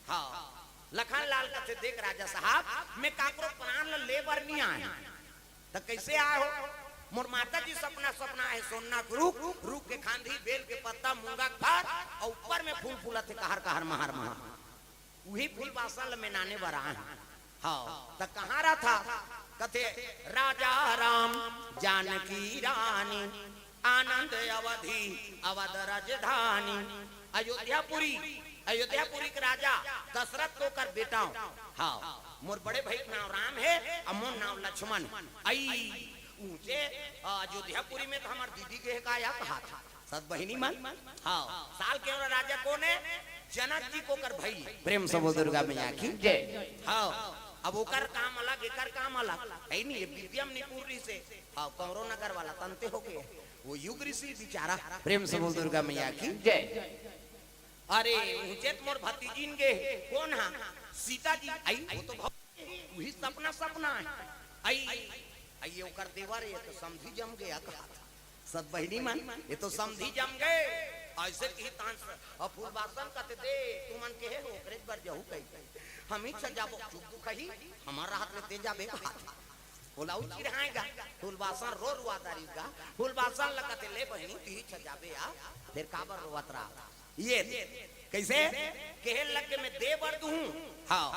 हाँ, लखन लाल कथे, "देख राजा साहब, मैं काकरो प्राण ल ले बर नि आए हँव।" "त कइसे आए हो?" "मोर माता जी सपना सपनाए हे, सोन्ना के रूख, रूख के खांधी, बेल के पत्ता, मूंगा के फर, अउ ऊपर में फूल फूलत हे, कहर कहर, महर महर। उही फूल बासन ल मैं नाने बर आए हँव।" "हाँ, त कहाँ रहिथस?" कथे, "राजा राम जानकी रानी, आनंद अवधी अवध राजधानी।" अयोध्यापुरी, अयोध्यापुरी के राजा दशरथ के ओकर बेटा हँव। हाँ, मोर बड़े भाई के नाम राम हे, अउ मोर नाम लक्ष्मण। अई ऊंचे, अ, अयोध्यापुरी में त हमर दीदी गे हे का, या कहा था सत बहिनी मन। हाँ, साल केवरा राजा कोन हे? जनक जी के ओकर भाई। प्रेम से बोल दुर्गा मैया की जय। हाँ, अब ओकर काम अलग, एकर काम अलग, हे नहीं, ये विद्या म निपुण रिहिसे। हाँ, कौरव नगर वाला त अंते हो गे, वो युग ऋषि बिचारा। प्रेम से बोल दुर्गा मैया की जय। अरे, ऊंचे त मोर भतीजिन गे हे, कोन हा? सीता जी। अई, वो तो भव-, उही सपना सपना हे। अई, अई, ये ओकर देवर हे, त समधी जम गे, कहा था। सत बहिनी मन, ये तो समधी जम गे। अइसे किहिस तान स-, अउ फूलबासन कथे, "दे, तुमन केहे हो, ओकरे बर जाहू कही। हम ही चल जाबो, चुप दुखही, हमर रहत ले ते जाबे," कहा था। ओला अउ चिढ़ाए गा। फूलबासन रो रुआ डारिस गा। फूलबासन ल कथे, "ले बहिनी, तिही छ जाबे आ, फेर काबर रोवत रहा?" ये कइसे? कहे लग के, "मैं दे बर दूहूं।" हाँ।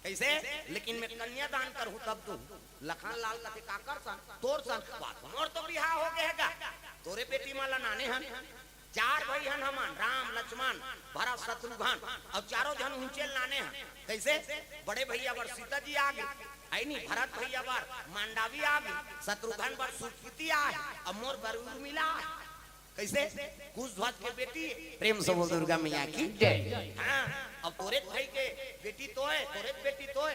कइसे? "लेकिन मैं कन्यादान करहूं तब दूहूं।" लखन लाल कथे, "काकर सन?" "तोर सन।" "बात मोर तो बिहाव हो गे हे गा, तोरे बेटी मन ल नाने हन।" चार भाई हन हमन, राम, लक्ष्मण, भरत, शत्रुघ्न, अउ चारों झन ऊंचे ल नाने हन। कइसे? बड़े भैया बर सीता जी आ गे, अई नी, भरत भैया बर मांडवी आ गे, शत्रुघ्न बर सुकृति आय, अउ मोर बर उर्मिला आय। कइसे? कुशध्वज के बेटी। प्रेम से बोल दुर्गा मैया की जय। हाँ, अब तोरे भाई के बेटी तोय, तोरे बेटी तोय,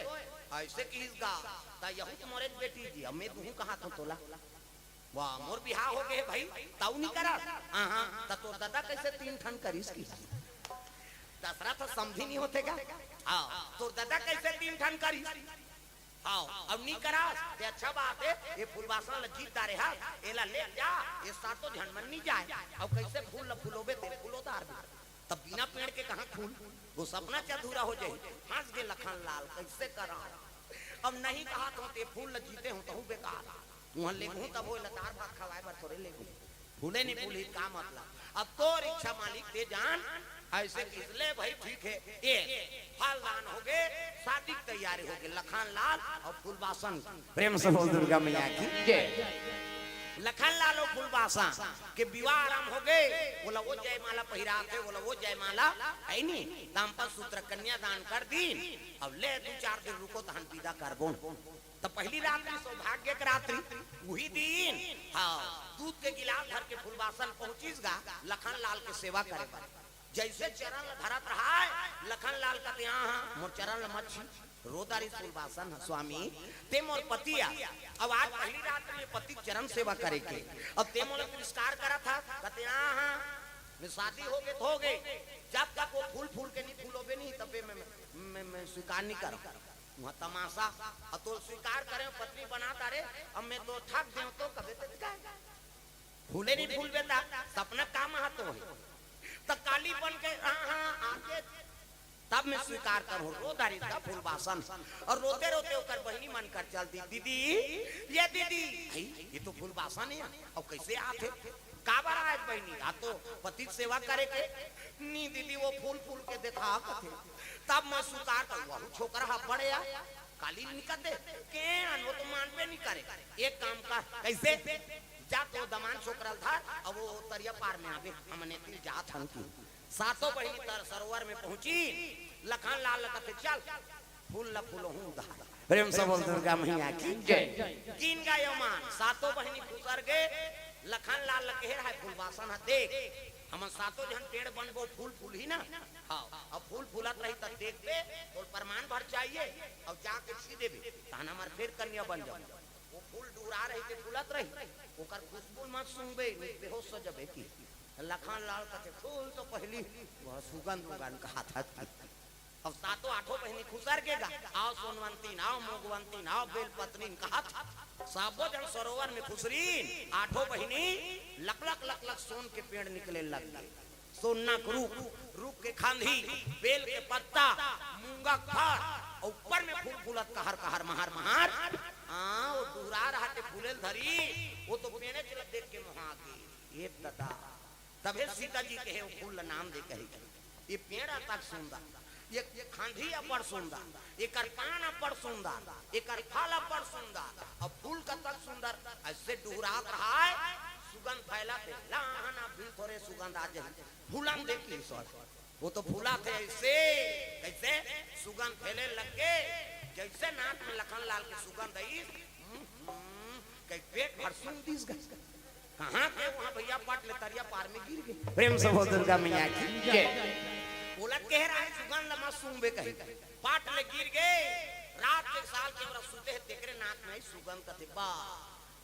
अइसे किहिस गा, त यहू त मोरे बेटी जी, अब मैं दूहूं कहा तो तोला। वाह, मोर बिहाव हो गे हे भाई, तऊ नी करस? हाँ, हाँ, त तोर ददा कइसे तीन ठन करिस कि? दशरथ समधी नी होथे का? हाँ, तोर ददा कइसे तीन ठन करिस? हाँ, अब नी करस, ते अच्छा बात हे, ये फूलबासन ल जीत डारे हस, एला ले जा, ये सातों झन मन नी जाय, अब कइसे फूल ल फुलोबे ते फूलो डार दे। तब बिना पेड़ के कहाँ फूल? वो सपना च अधूरा हो जाही। फंस गे लखन लाल, कइसे करा? अब नहीं कहा तो ते फूल ल जीते हो तहू बेकार। तुहन लेगहूं तभो एला दार भात खवाए बर थोरे लेगहूं। फूले नी फूलही का मतलब? अब तोर इच्छा मालिक ते जान, अइसे किहिस, ले भई, ठीक हे, ए फलदान होगे, शादी के तैयारी होगे लखन लाल अउ फूलबासन। प्रेम से बोल दुर्गा मैया की जय। लखन लाल अउ फूलबासन के बिवाह आरंभ होगे, ओला ओ जयमाला पहिराथे, ओला ओ जयमाला, हइ नी, दाम्पत्य सूत्र कन्यादान कर दीन। अब ले दू चार दिन रुको, तहन बिदा करबो। त पहिली रात्रि सौभाग्य के रात्रि, उही दिन, हाँ, दूध के गिलास धर के फूलबासन पहुंचिस गा लखन लाल के सेवा करे बर। जइसे चरण ल धरत रहय, लखन लाल कथे, हाँ, हाँ, मोर चरण ल मत छी। रो डारिस फूलबासन ह, स्वामी, तें मोर पति आ। अब आज पहिली रात्रि में पति के चरण सेवा करे के, अब तें मोला तिरस्कार करत हस। कथे, हाँ, हाँ, मैं शादी होगे त होगे, जब तक ओ फूल फूल के नहीं फूलोबे नहीं, तबे मैं, मैं, मैं स्वीकार नहीं करंव। उहाँ तमाशा, अब तोला स्वीकार करेंव, पत्नी बना डारेंव, अब मैं तोला ठग देंव त कबे तें काय? फूले नहीं फूलबे त सपना का महत्व हे? त काली बन के, हाँ, हाँ, आके तब मैं स्वीकार करहूँ। रो डारिस गा फूलबासन। अउ रोते रोते ओकर बहिनी मन कर चल दीस, दीदी, ये दीदी, हई, ये तो फूलबासन हे, अउ कइसे आत हे? काबर आय बहिनी? आ तो पति के सेवा करे के। नी दीदी, ओ फूल फूल के देखा कथे, तब मैं स्वीकार करहूँ। वहू छोकरा ह बड़े आ, काली निकल दे, के अन, ओ तो मानबे नहीं करे। एक काम कर, कइसे? जा तो दमांद छोकरा ल धर, अब ओ तरिया पार में आबे, हमन एती जात हन कि। सातों बहिनी तर सरोवर में पहुंचिन, लखन लाल ल कथे, चल, फूल ल फूलोहूं दा। प्रेम से बोल दुर्गा मैया की जय। गिन गा ओमन, सातों बहिनी खुसर गे, लखन लाल ल कहे रहय फूलबासन ह, देख, हमन सातों झन पेड़ बनबो, फूल फूलही ना। हाँ, अब फूल फूलत रही त देखबे, तोला प्रमाण भर चाहिए, अब जाके सी देबे, तहन हमर फेर कन्या बन जाबो। ओ फूल डुहरा रही ते फूलत रही, ओकर खुशबू मत सूंघबे, नहीं बेहोश हो जबे कि। लखन लाल कथे, फूल तो पहिली बड़ सुगंध उगंध कहत हस कि। अब सातों आठों बहिनी खुसर गे गा, आव सोनवंतीन, आव मोगवंतीन, आव बेलपतनीन कहत, सबो झन सरोवर में खुसरिन, आठों बहिनी लक लक लक लक सोन के पेड़ निकले लग गे। सोन्ना के रूख, रूख के खांधी, बेल के पत्ता, मूंगा के फर, अउ ऊपर में फूल फूलत कहर कहर, महर महर। हाँ, ओ डुहरा रहय ते फूले ल धरिस, ओ तो पेड़ेच ल देख के मोहा गे। ए ददा, तभे सीता जी कहे, ओ फूल ल नाम दे कहे, ए पेड़ अतक सुंदर, ए खांधी अब्बड़ सुंदर, एकर पान अब्बड़ सुंदर, एकर फल अब्बड़ सुंदर, अउ फूल कतक सुंदर, अइसे डुहरात रहय, सुगंध फैलत हे, लाहन अभी थोरे सुगंध आ जाही, फूलन दे किहिस। ओ तो फूलत हे अइसे, कइसे सुगंध फैले लग गे, जइसे नाक में लखन लाल के सुगंध आइस, हम्म, हम्म, कहि पेट भर सूंघ दिस गा। कहाँ के उहाँ भइया, पट ले तरिया पार में गिर गे। प्रेम से बोल दुर्गा मैया की जय। ओला कहे रहय सुगंध ल मत सूंघबे कहि, पट ले गिर गे। रात के साल के बरा सुते हे, तेकरे नाक में आइस सुगंध, कथे, बा,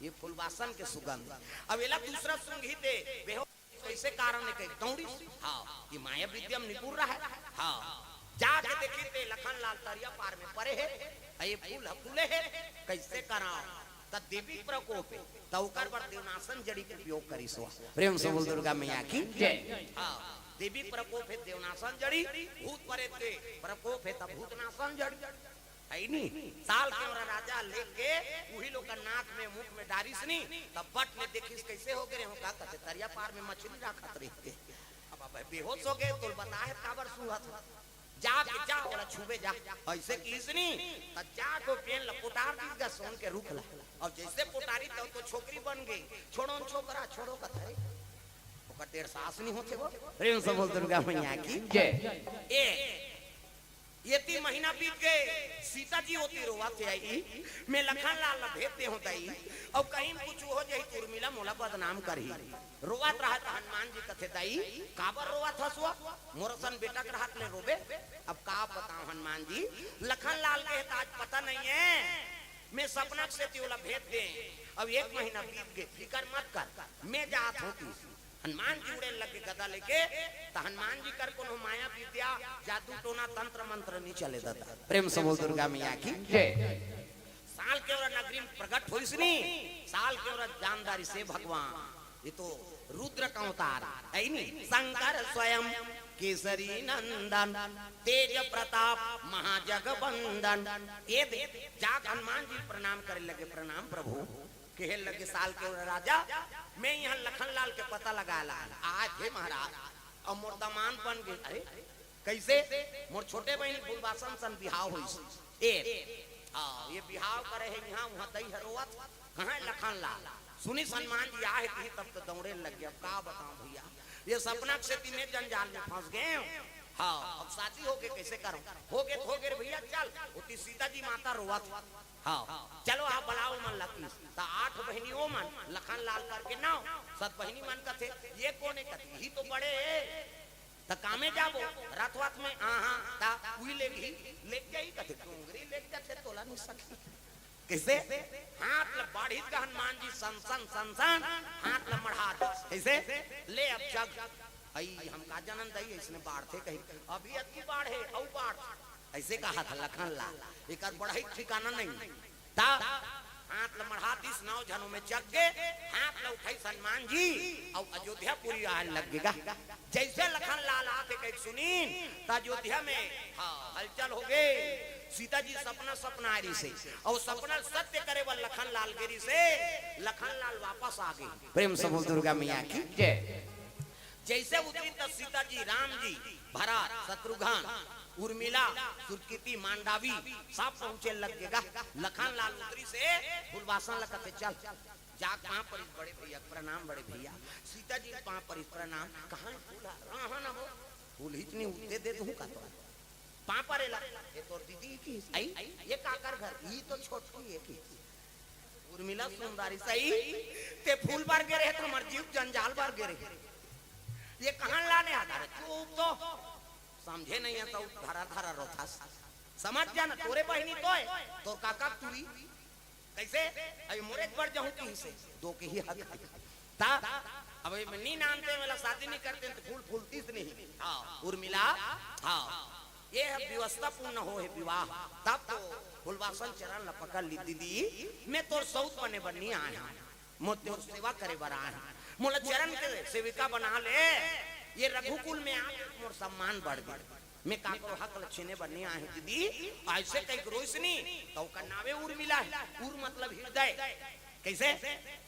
ए फूलबासन के सुगंध। अब एला दूसरा सूंघही ते बेहोश। कइसे कारण हे कहि दौड़िस। हाँ, ए माया विद्या में निपुण रहय। हाँ, जाके देखिस ते लखन लाल तरिया पार में परे हे, अउ ए फूल ह फूले हे, कइसे करंव? त देवी प्रकोप हे, त ओकर बर देवनासन जड़ी के उपयोग करिस ओ। प्रेम से बोल दुर्गा मैया की जय। हाँ, देवी प्रकोप हे देवनासन जड़ी, भूत प्रेत के प्रकोप हे त भूतनासन जड़ी। हइ नी? साल केवरा राजा लेके उही लोग का नाक में, मुख में डारिस नी, तब बट में देखिस कइसे हो गे रहे हो, का कथे, तरिया पार में मछली राखत रहिथे। अब, अब बेहोश हो गे, तोला बताहे काबर सूंघत हो। जा के जा, ओला छूबे जा। अइसे किहिस नी, त जा के ओ पेड़ ल पोटार दिस गा सोन के रूख ल। अउ जइसे पोटारिस त ओ तो छोकरी बन गे। छोड़ो न छोकरा, छोड़ो कथे। ओकर डेढ़ सास नी होथे वो। प्रेम से बोल दुर्गा मैया की जय। ए, एती महीना बीत गे, सीता जी ओती रोवत हे, आई, मैं लखन लाल ला भेज दे हों दाई, अउ कहीं कुछ हो जाही त उर्मिला मोला बदनाम करही। रोवत रहय त हनुमान जी कथे, दाई, काबर रोवत हस वो? मोर असन बेटा के रहत ले रोबे? अब का बतावं हनुमान जी, लखन लाल के हे त आज पता नइ हे, मैं सपना के सेती ओला भेज दे, अब एक महीना बीत गे, फिकर मत कर, मैं जात हों कि हनुमान जी उड़े लगे गदा लेके, त हनुमान जी कर कोनो माया विद्या, जादू टोना, तंत्र मंत्र नी चले ददा। प्रेम से बोल दुर्गा मैया की जय। साल केवरा नगरी में प्रगट होइस नी, साल केवरा जान डारिस हे भगवान, ए तो रुद्र का अवतार हे नी, शंकर स्वयं केसरी नंदन, तेज प्रताप महाजगबंदन। ए दे, जाके हनुमान जी प्रणाम करे लगे, प्रणाम प्रभु। कहे लगे साल केवरा राजा, मैं इहाँ लखन लाल के पता लगाय ला आय हों महाराज, अब मोर दमांद बन गे। अरे, कइसे? मोर छोटे बहिनी फूलबासन सन बिहाव होइस। ए, हाँ, ये बिहाव करे हे इहाँ, उहाँ दई ह रोवत, कहाँ हे लखन लाल? सुनिस हनुमान जी आहे तिही, तब तो दौड़े लग गे। अब का बतावं भइया, ये सपना के सेती मैं जंजाल में फंस गे हंव। हाँ, अब शादी होगे, कइसे करंव? होगे त होगे रे भइया, चल, ओती सीता जी माता रोवत हे। हाँ, चलो आप बलाव मन ला। त आठ बहिनी ओ मन, लखन लाल करके नाव, सत बहिनी मन कथे, ये कोन हे? कथे, इही तो बड़े हे। त कामे जाबो, रथ वथ में, आहा, त उही लेगही, लेग जाही, कथे, डोंगरी लेग जाथे, तोला नइ सके। कइसे? हाथ ल बाढ़िस गा हनुमान जी, सन सन, सन सन, हाथ ल मढ़ा दिस। कइसे? ले अब जग। अई, हम का जानन दई, अइसने बाढ़थे कही। अभी अतकी बाढ़ हे, अउ बाढ़। अइसे कहा था लखन लाल, एकर बढ़ई ठिकाना नहीं। त हाथ ल मढ़ा दिस, नौ झन ओमे चघ गे, हाथ ल उठाइस हनुमान जी, अउ अयोध्यापुरी आए लग गे गा। जइसे लखन लाल आथे कहिके सुनिन, त अयोध्या में, हाँ, हलचल होगे। सीता जी सपना सपनाए रिहिसे, अउ सपना ल सत्य करे बर लखन लाल गे रिहिसे। लखन लाल वापस आ गे। प्रेम से बोल दुर्गा मैया की जय। जइसे उतरिन त सीता जी, राम जी, भरत, शत्रुघ्न, उर्मिला, सुतकीर्ति, मांडवी, सब पहुंचे लग गे गा। लखन लाल उतरिसे, फूलबासन ल कथे, चल, जा पाँव परिस बड़े भइया, प्रणाम बड़े भइया। सीता जी पाँव परिस, प्रणाम। कहाँ हे फूल? हाँ, हाँ ना हो, फूल हिच नहीं उठते दे दूँ का तो। पाँव परे ला, ये तोर दीदी किहिस, अई, ये काकर घर? ई तो छोटकी हे किहिस। उर्मिला सुंदरी सही, ते फूल बर गे रहे त हमर जीव जंजाल बर गे रहे। ये कहाँ लाने आ गा? चुप तो, समझे नहीं हे त धरा धरा रोथस। समझ जा ना, तोरे बहिनी तो हे, तोर काका तुरी। कइसे? अभी मोरे बर जाहूँ किहिसे, दो के ही हक हे। त अब ये नी नानते, मोला शादी नी करते त फूल फूलतिस नहीं। हाँ, उर्मिला, हाँ, ये ह व्यवस्था पूर्ण होहे विवाह। तब तो फूलबासन चरण ल पकड़ लिस, दीदी, मैं तोर सउत बने बर नी आए हंव, मोर तोर सेवा करे बर आए हंव, मोला चरण के सेविका बना ले। ये रघुकुल में आके मोर सम्मान बढ़ गे। मैं काकरो हक ल छीने बर नी आए हंव दीदी, अइसे कहिके रोइस नी, त ओकर नावे उर्मिला हे। उर मतलब हृदय। कइसे?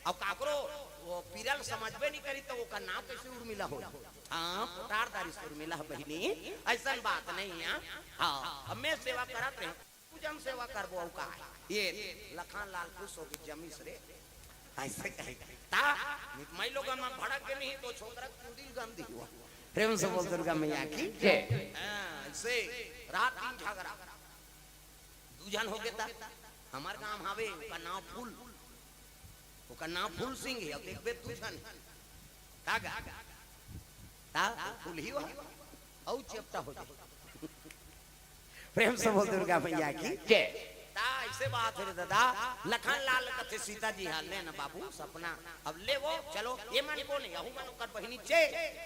अब काकरो वो पीरा ल समझबे नी करिस त ओकर नाव कइसे उर्मिला होही? हाँ, पोटार दारिस उर्मिला बहिनी, अइसन बात नहीं हे। हाँ, अब मैं सेवा करत रहेंव, पूजन सेवा करबो, अउ का हे? ये लखन लाल खुश होके जमिस रे। अइसे कहे। त नितमई लोगन मन भड़क गे नहीं त छोकरा के चुंदी ल गंध दिही। प्रेम से बोल दुर्गा मैया की जय। हाँ, अइसे रात दिन झगरा। दू झन होगे त हमर गांव हावे, ओकर नाव फूल, ओकर नाव फूल सिंह हे। अब देखबे दू झन, का गा? त फूल ही हो, अउ चेपटा हो जाही। प्रेम से बोल दुर्गा मैया की जय। त अइसे बात हे रे ददा, लखन लाल कथे सीता जी हा, ले ना बाबू सपना, अब ले वो, चलो, ये मन कोन हे, यहू मन ओकर बहिनी चे,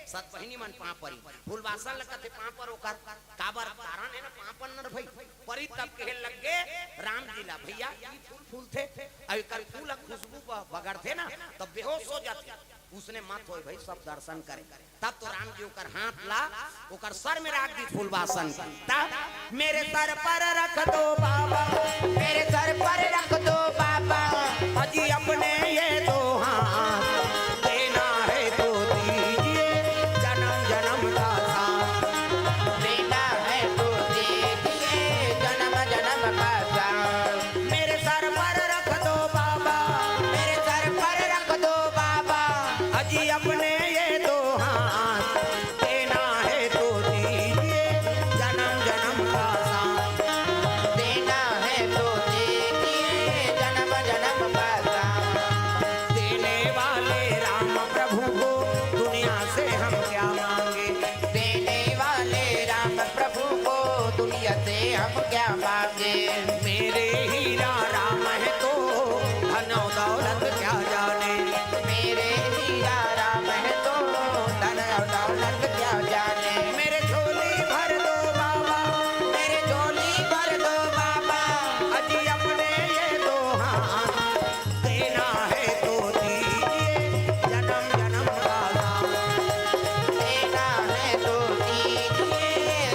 सत बहिनी मन पाँव परी, फूलबासन ल कथे पाँव पर ओकर, काबर कारण हे ना, पाँव पर न रे भई, परी तब कहे लग गे राम जी ला, भइया, ई फूल फूलथे, अउ एकर फूल ह खुशबू ब-, बगरथे ना, त बेहोश हो जाथे। उसने मत होय भई, सब दर्शन करे। तब तो राम जी ओकर हाथ ला ओकर सर में राख दिस फूलबासन। तब मेरे सर पर रख दो बाबा, मेरे सर पर रख दो बाबा, अजी अपने ये दो हाथ, देना है तो दीजिए जन्म जन्म का साथ। देना है तो दीजिए जन्म जन्म का साथ। मेरे सर पर रख दो बाबा, मेरे सर पर रख दो बाबा, अजी अपने ये दो हाथ, देना है तो दीजिए जन्म जन्म का साथ। देना है तो दीजिए जन्म जन्म का साथ। देने वाले राम प्रभु को दुनिया से हम क्या मांगे? देने वाले राम प्रभु को दुनिया से हम क्या मांगे? मेरे हीरा राम है तो धन और दौलत क्या जाने। मेरे हीरा राम है तो धन और दौलत क्या जाने। मेरे झोली भर दो बाबा, मेरे झोली भर दो बाबा, अजी अपने ये दो हाथ, देना है तो दीजिए जन्म जन्म का साथ। देना है तो दीजिए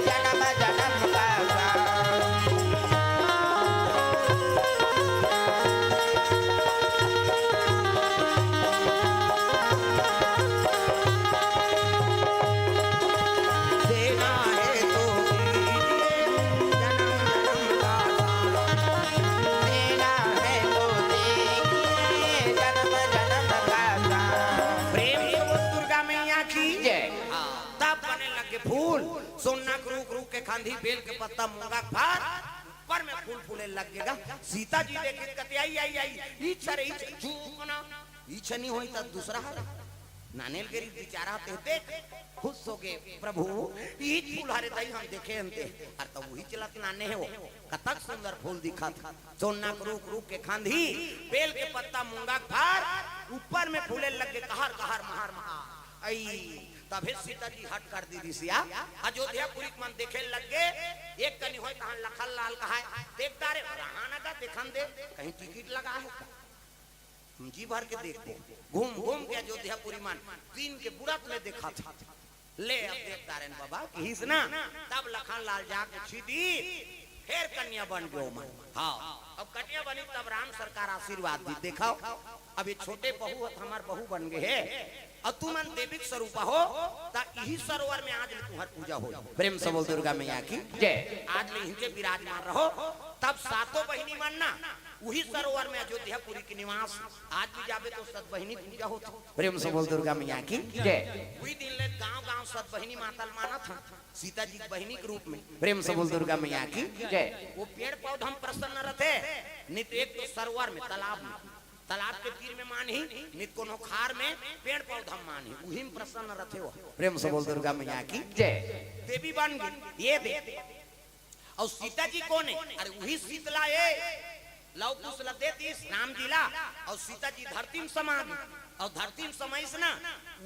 जन्म जन्म का साथ। आंधी बेल के पत्ता मूंगा के फार, ऊपर में फूल फूले लग गे गा। सीता जी देखिस कथे, "आई, आई, आई, इच्छा रे, इच्छा, चूक ना, इच्छा नहीं होई त दूसरा हर।" नानेल गिरी बिचारा ते देख, खुश हो गे, "प्रभु, ई फूल हरे दई हम देखे हन ते।" अरे त उही चलत नाने हे वो, कतक सुंदर फूल दिखत। सोना के रूख, रूख के खांधी, बेल के पत्ता मूंगा के फार, ऊपर में फूले लग गे, कहर, कहर, महार, महार। आई, तभे सीता जी हट कर दी रिसिया, अयोध्यापुरी के मन देखे लग गे, एक कनी होय तहां लखन लाल कहाय, "देख तारे, रहा न गा, देखन दे, कहीं टिकट लगा हे का? हम जी भर के देखबो।" घूम, घूम के अयोध्यापुरी मन दिन के बुड़त ले देखत हे। ले, अब देख तारे न बाबा, किहिस ना, तब लखन लाल जाके छीदी, फेर कन्या बन गयो मन। हाँ, अब कन्या बनी तब राम सरकार आशीर्वाद दी, "देखव, अब ये छोटे बहू हत, हमर बहू बन गे हे, अउ तुमन देवी के स्वरूप हो, त इही सरोवर में आज ले तुंहर पूजा हो।" प्रेम से बोल दुर्गा मैया की जय। आज ले इहिंचे विराजमान रहो, तब सातों बहिनी मन ना उही सरोवर में अयोध्यापुरी के निवास, आज भी जाबे तो सत बहिनी पूजा होथे। प्रेम से बोल दुर्गा मैया की जय। उही दिन ले गांव-गांव सत बहिनी माता ल मानत हन, सीता जी के बहिनी के रूप में। प्रेम से बोल दुर्गा मैया की जय। वो पेड़ पौधा में प्रसन्न रथे, नित एक तो सरोवर में, तालाब में, तालाब के तीर में मानही, नित कोनो खार में पेड़ पौधा में मानही, उही में प्रसन्न रथे वो। प्रेम से बोल दुर्गा मैया की जय। देवी बन गे, ये दे। अउ सीता जी कोन हे? अरे उही शीतला ए, लव कुश ल दे दिस राम जी ला, अउ सीता जी धरती में समा गे, अउ धरती में समाइस ना,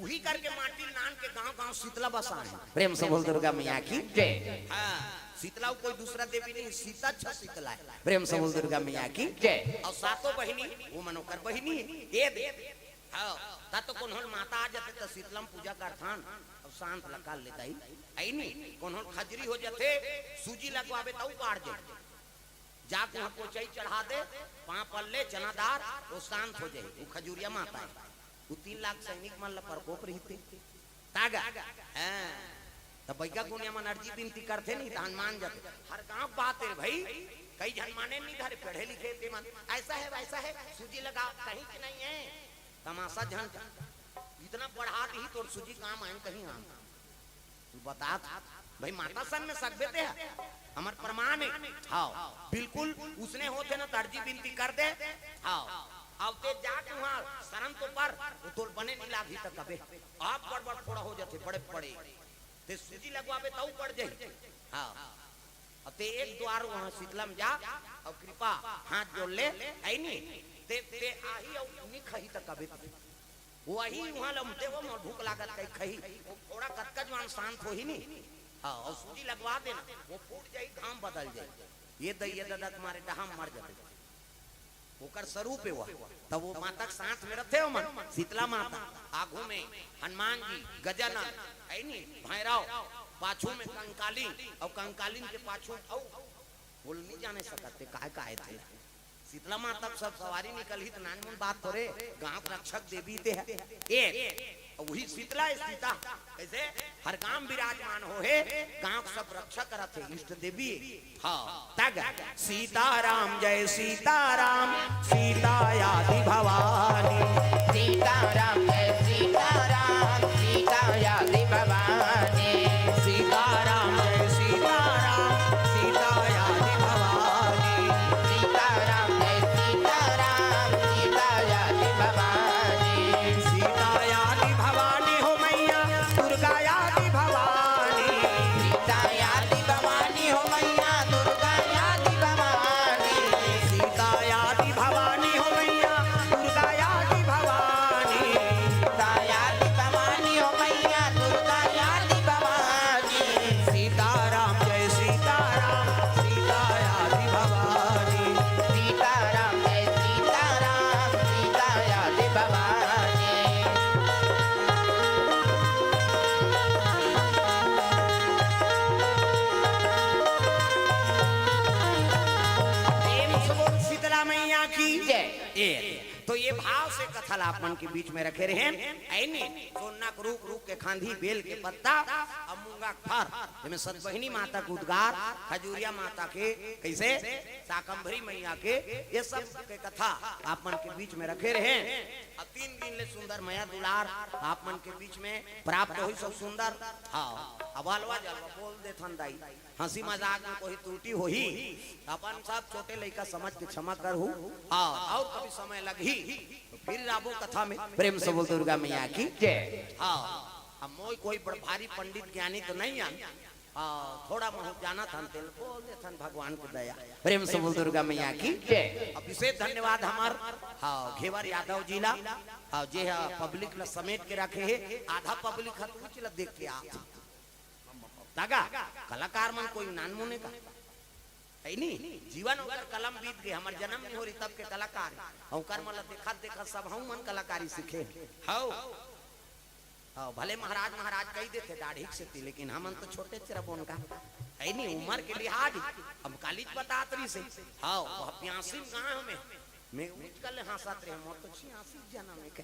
उही करके माटी ल नान के गांव-गांव शीतला बसाए। प्रेम से बोल दुर्गा मैया की जय। हाँ, शीतला कोई दूसरा देवी नहीं, सीता छ शीतला हे। प्रेम से बोल दुर्गा मैया की जय। अउ सातों बहिनी, वो मन ओकर बहिनी हे, ये दे। हाँ, त तो कोनो ल माता आ जाथे त शीतला म पूजा करथन, अब शांत ल कर लेता ही, अइ नी, कोनो ल खजरी हो जाथे, सूजी लगवाबे त उ बाढ़ जाही। जाके उहाँ कोचई चढ़ा दे, पाँव पल्ले चना दार, वो शांत हो जाही, वो खजूरिया माता हे। वो तीन लाख सैनिक मन ल प्रकोप रहिथे। तागा, हाँ, त बइगा गुनिया मन अर्जी बिनती करथे नहीं, त हनुमान जाथे। हर गांव बात हे भाई, कई झन माने नहीं धरे, पढ़े लिखे ते मन, ऐसा हे, वैसा हे, सूजी लगाव, कहीं के नहीं हे। तमाशा झन कर। इतना बढ़ा दिही तोर सूजी काम आइन कहीं हम। तू बता भाई, माता सन में सकबे ते ह। हमर प्रमाण हे। हाँ, बिल्कुल उसने होथे ना, त अर्जी बिनती कर दे। हाँ, अब ते जा तुहां शरण तो पर, वो तोल बने नहीं लागही त कबे। आप बड़ बड़ फोड़ा हो जाथे, बड़े बड़े। ते सूजी लगवाबे त उ पड़ जाही। हाँ। अब ते एक द्वार उहाँ शीतला म जा, अउ कृपा हाथ जोड़ ले, अइ नी? ते, ते आही अउ नी खाही त कबे ते। वो आही उहाँ लमते, वो मोर भूख लागत कही खाही। वो फोड़ा कतका जवान शांत होही नी। हाँ, अउ सूजी लगवा देना, वो फूट जाही, घाम बदल जाही। ये दैया ददा के मारे डहाम मर जाथे। ओकर स्वरूप हे वह। तब वो माता के साथ में रथे ओमन, शीतला माता, आगू में हनुमान जी, गजानन, अइ नी, भैरव, पाछू में कंकालीन, अउ कंकालीन के पाछू में अउ बोल नहीं जाने सकत ते काय काय थे। शीतला माता के सब सवारी निकलही त नानमुन बात थोरे, गांव के रक्षक देवी ते हे। एक, अउ उही शीतला हे सीता, कइसे? हर गांव विराजमान हो हे, गांव के सब रक्षा करत हे, इष्ट देवी। हाँ, तग सीताराम जय सीताराम, सीता यादि भवानी। सीताराम जय सीताराम, सीता यादि भवानी। सीताराम जय सीताराम, सीता यादि भवानी। सीताराम जय सीताराम, सीता यादि भवानी। सीता यादि भवानी हो मैया, दुर्गा यादि भवानी। सीता यादि भवानी हो मैया, दुर्गा यादि भवानी। सीता यादि भवानी हो मैया, दुर्गा यादि भवानी। सीता यादि भवानी हो मैया, दुर्गा यादि भवानी। सीताराम जय सीताराम, सीता यादि भवानी। सीताराम जय सीताराम, सीता यादि भवानी। प्रेम से बोल शीतला मैया की जय। ए, तो तो ये भाव से कथा ला आप मन के बीच में रखे रहे हैं। ऐनी सोना के रूख, रूख के खांधी, बेल के पत्ता, अउ मूंगा के फर, जेमे सतबहिनी माता के उद्गार, खजूरिया माता के, कइसे, शाकंभरी मैया के, ये सब के कथा आप मन के बीच में रखे रहे हैं। अब तीन दिन ले सुंदर मया दुलार आप मन के बीच में प्राप्त होही, सब सुंदर। हाँ, अब अलवा जलवा बोल देथन दाई, हंसी मजाक में कोई त्रुटि होही, अपन सब छोटे लइका समझ के क्षमा करहू। हाँ, अउ कभी समय लगही तो फिर आबो कथा में। प्रेम से बोल दुर्गा मैया की जय। हाँ, अब मोय कोई बड़ भारी पंडित ज्ञानी तो नहीं आन। हाँ, थोड़ा बहुत जानत हन, तेला बोल देथन, भगवान के दया। प्रेम से बोल दुर्गा मैया की जय। अब विशेष धन्यवाद हमर, हाँ, घेवर यादव जी ला, हाँ, जे ह पब्लिक ला समेट के रखे हे। आधा पब्लिक ह तो उच ला देख के आत। तागा, कलाकार मन कोई नानमुने का? ऐनी, जीवन ओकर कलम बीत गे, हमर जन्म नहीं हो रही तब के कलाकार हे। ओकर मन ला देखत देखत सब हम मन कलाकारी सीखे। हौ। हौ, भले महाराज महाराज कहि देथे दाढ़ी के सेती, लेकिन हमन तो छोटे चरबोन का। ऐनी, उमर के लिहाज, हम कालीच बतात रहिसे। हौ, वह प्यासी गांव में मैं उठ कर ले हंसत रहे, मोर तो छियासी जन्म हे कह।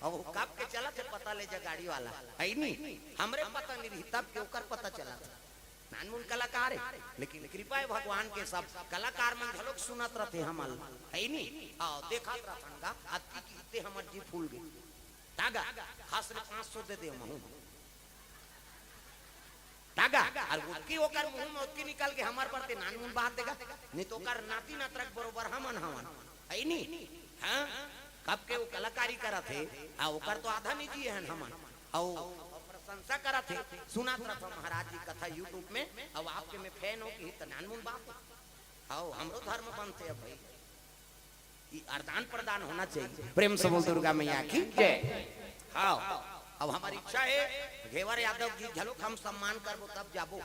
अब वो कब के चलत हे पता ले जा गाड़ी वाला, ऐनी? हमरे पता नहीं रही तब के ओकर पता चलत हे। नानमुन कलाकार हे, लेकिन कृपा हे भगवान के, सब कलाकार मन घलोक सुनत रथे हमन, ऐनी? आओ, देखत रथन गा, अतकी की ते हमर जी फूल गे। तागा, खास रे पाँच सौ दे दे महू। तागा, अउ ओतकी ओकर मुंह में ओतकी निकल के हमर बर ते नानमुन बात देगा, नहीं तो ओकर नाती नतरक बरोबर हमन हवन, ऐनी? हाँ, कब के वो कलाकारी करत हे, आ ओकर तो आधा निजी हन हमन। अउ प्रशंसा करत हे, सुनत रथव महाराज जी कथा YouTube में, अउ आपके में फैन हो कि त नानमुन बात। हौ, हमरो धर्म बनथे अब भाई। ई आदान प्रदान होना चाहिए। प्रेम से बोल दुर्गा मैया की जय। हाँ, अब हमर इच्छा हे घेवर यादव जी घलोक हम सम्मान करबो तब जाबो।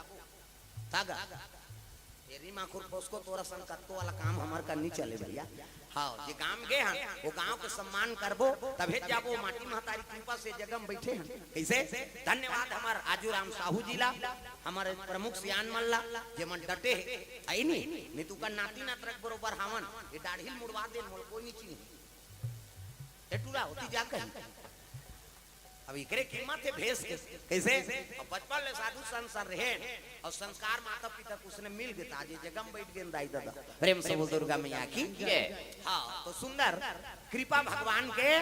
तागा, एरी माखुर पोसको तोरा संग कत्तो वाला काम हमर कर नहीं चले भैया। हाँ, जे गांव गे हन, वो गांव के सम्मान करबो, तभे जाबो। माटी महतारी कृपा से जगह में बैठे हन। कइसे? धन्यवाद हमर आजू राम साहू जी ला, हमर प्रमुख सियान मन ला, जे मन डटे हे। ऐनी, नहीं तो ओकर नाती नतरक बरोबर हावन, ये दाढ़ी ल मुड़वा देन, मोला कोई नहीं चिन्ही। ए टूरा, होती जा कहीं। अब एकरे कीमत हे भेस के। कइसे? अब बचपन ले साधु संत संग रहे अउ संस्कार माता पिता के उसने मिल गे, त आज ये जगह में बैठ गेन दाई ददा। प्रेम से बोल दुर्गा मैया की जय। हाँ, तो सुंदर कृपा भगवान के,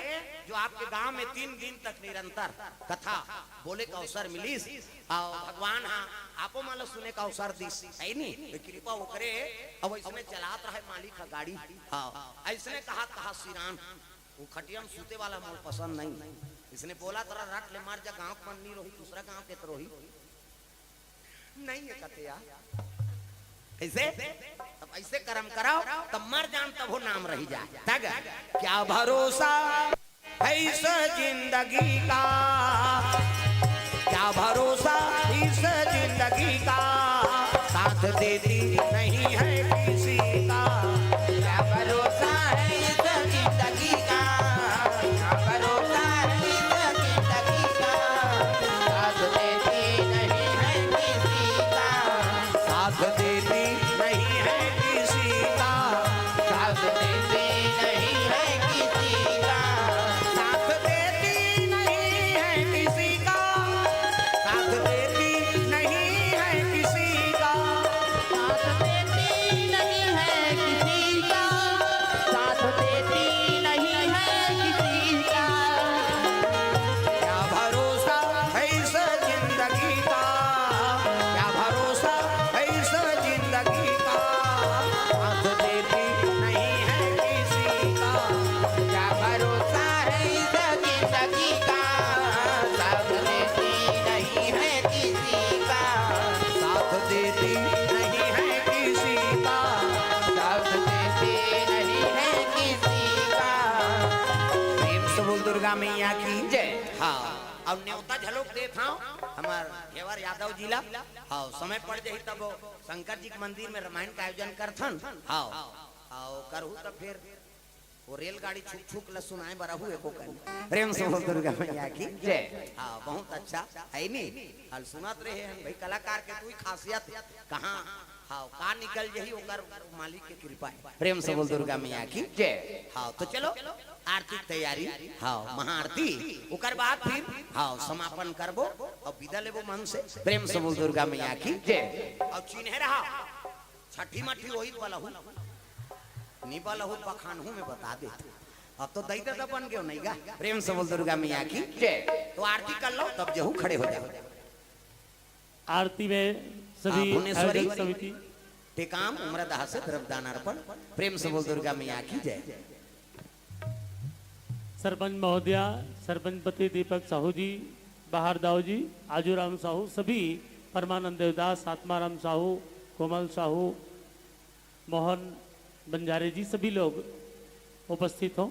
जो आपके गांव में तीन दिन तक निरंतर कथा बोले का अवसर मिलिस, अउ भगवान हा आपो मन ला सुने का अवसर दिस, ऐनी? तो कृपा ओकरे, अउ अइसने चलात रहे मालिक हा गाड़ी। हाँ, अइसने कहा, कहा सिरान, वो खटिया में सूते वाला मोर पसंद नहीं। इसने बोला, "तोरा रट ले, मर जा, गांव के मन नहीं रोही, दूसरा गांव के तो रोही।" नहीं है कथे यार। कैसे? तब ऐसे कर्म कराओ, तब मर जान, तब हो नाम रही जाए। तग क्या भरोसा है इस जिंदगी का, क्या भरोसा इस जिंदगी का, साथ देती नहीं है किसी का। क्या भरोसा है इस जिंदगी का, क्या भरोसा है इस जिंदगी का, साथ देती नहीं है किसी का, साथ देती नहीं है किसी का, साथ देती नहीं है किसी का, साथ देती नहीं है किसी का, साथ देती नहीं है किसी का, साथ देती नहीं है किसी का, साथ देती नहीं है किसी का। क्या भरोसा है इस जिंदगी का, क्या भरोसा है इस जिंदगी का, साथ देती नहीं है किसी का। क्या भरोसा है इस जिंदगी का, साथ देती नहीं है किसी का, साथ देती नहीं है किसी का, साथ देती नहीं है किसी का। प्रेम से बोल दुर्गा मैया की जय। हाँ, अब न्योता झलोक देत हंव हमर घेवर यादव जी ला। हाँ, समय पड़ जाही तब शंकर जी के मंदिर में रामायण का आयोजन करथन। हाँ, अउ करहू त फिर वो रेलगाड़ी छुक छुक ल सुनाए बर आहू एको कन। प्रेम से बोल दुर्गा मैया की जय। हाँ, बहुत अच्छा है नी। हल सुनत रहे हन भाई, कलाकार के तू ही खासियत कहाँ हाँ, का निकल जही ओकर मालिक के कृपा हे। प्रेम से बोल दुर्गा मैया की जय। हाँ, तो चलो आरती के तैयारी। हाँ, महाआरती, ओकर बाद फिर हाँ समापन करबो अउ बिदा लेबो मन से। प्रेम से बोल दुर्गा मैया की जय। अउ चिन्हे रहा, छठी मठी वही बलहू, नी बलहू पखानहू में बता दे। अब तो दई ददा बन गयो नहीं गा। प्रेम से बोल दुर्गा मैया की जय। तो आरती कर लो, तब जहू खड़े हो जाओ। आरती में सभी हाँ, भुवनेश्वरी, आयोजक समिति। टेकाम उम्रदहा से द्रव्यदान अर्पण। प्रेम से बोल दुर्गा मैया की जय। सरपंच महोदया, सरपंच पति दीपक साहू जी, बाहर दाऊ जी, आजूराम साहू, सभी, परमानंद देवदास, आत्माराम साहू, कोमल साहू, मोहन बंजारे जी, सभी लोग उपस्थित हों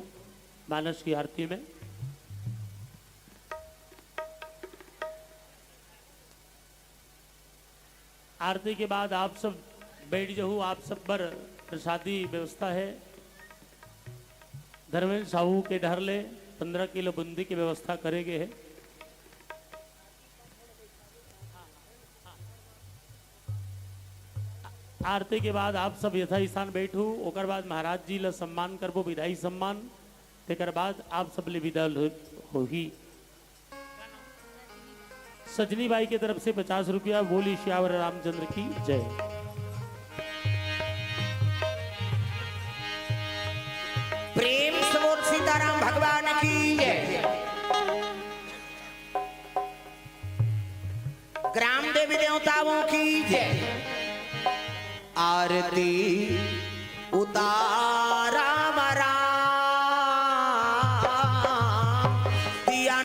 मानस की आरती में। आरती के बाद आप सब बैठ जहू, आप सब बर प्रसादी व्यवस्था हे। धर्मेंद्र साहू के डहर ले पंद्रह किलो बूंदी के व्यवस्था करे गे हे। आरती के बाद आप सब यथा स्थान बैठू, ओकर बाद महाराज जी ला सम्मान करबो, विदाई सम्मान, तेकर बाद आप सब ले विदा हो-, होही। सजनी बाई के तरफ से पचास रुपया। बोली सियावर रामचंद्र की जय। प्रेम से बोल सीताराम भगवान की जय। ग्राम देवी देवताओं की जय। आरती उतारा मरा दिया।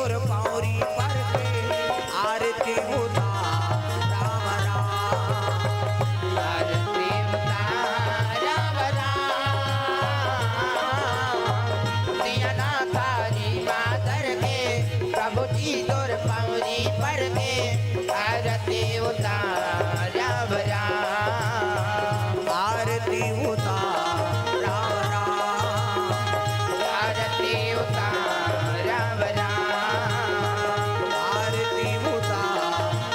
तोर पौरी पर के आरती उतार राम राम। आरती उतार राम राम। दिया ना थारी मातर के, प्रभु जी तोर पौरी पर के आरती उतार राम राम। आरती उतार राम राम। आरती उतार राम राम। आरती उतार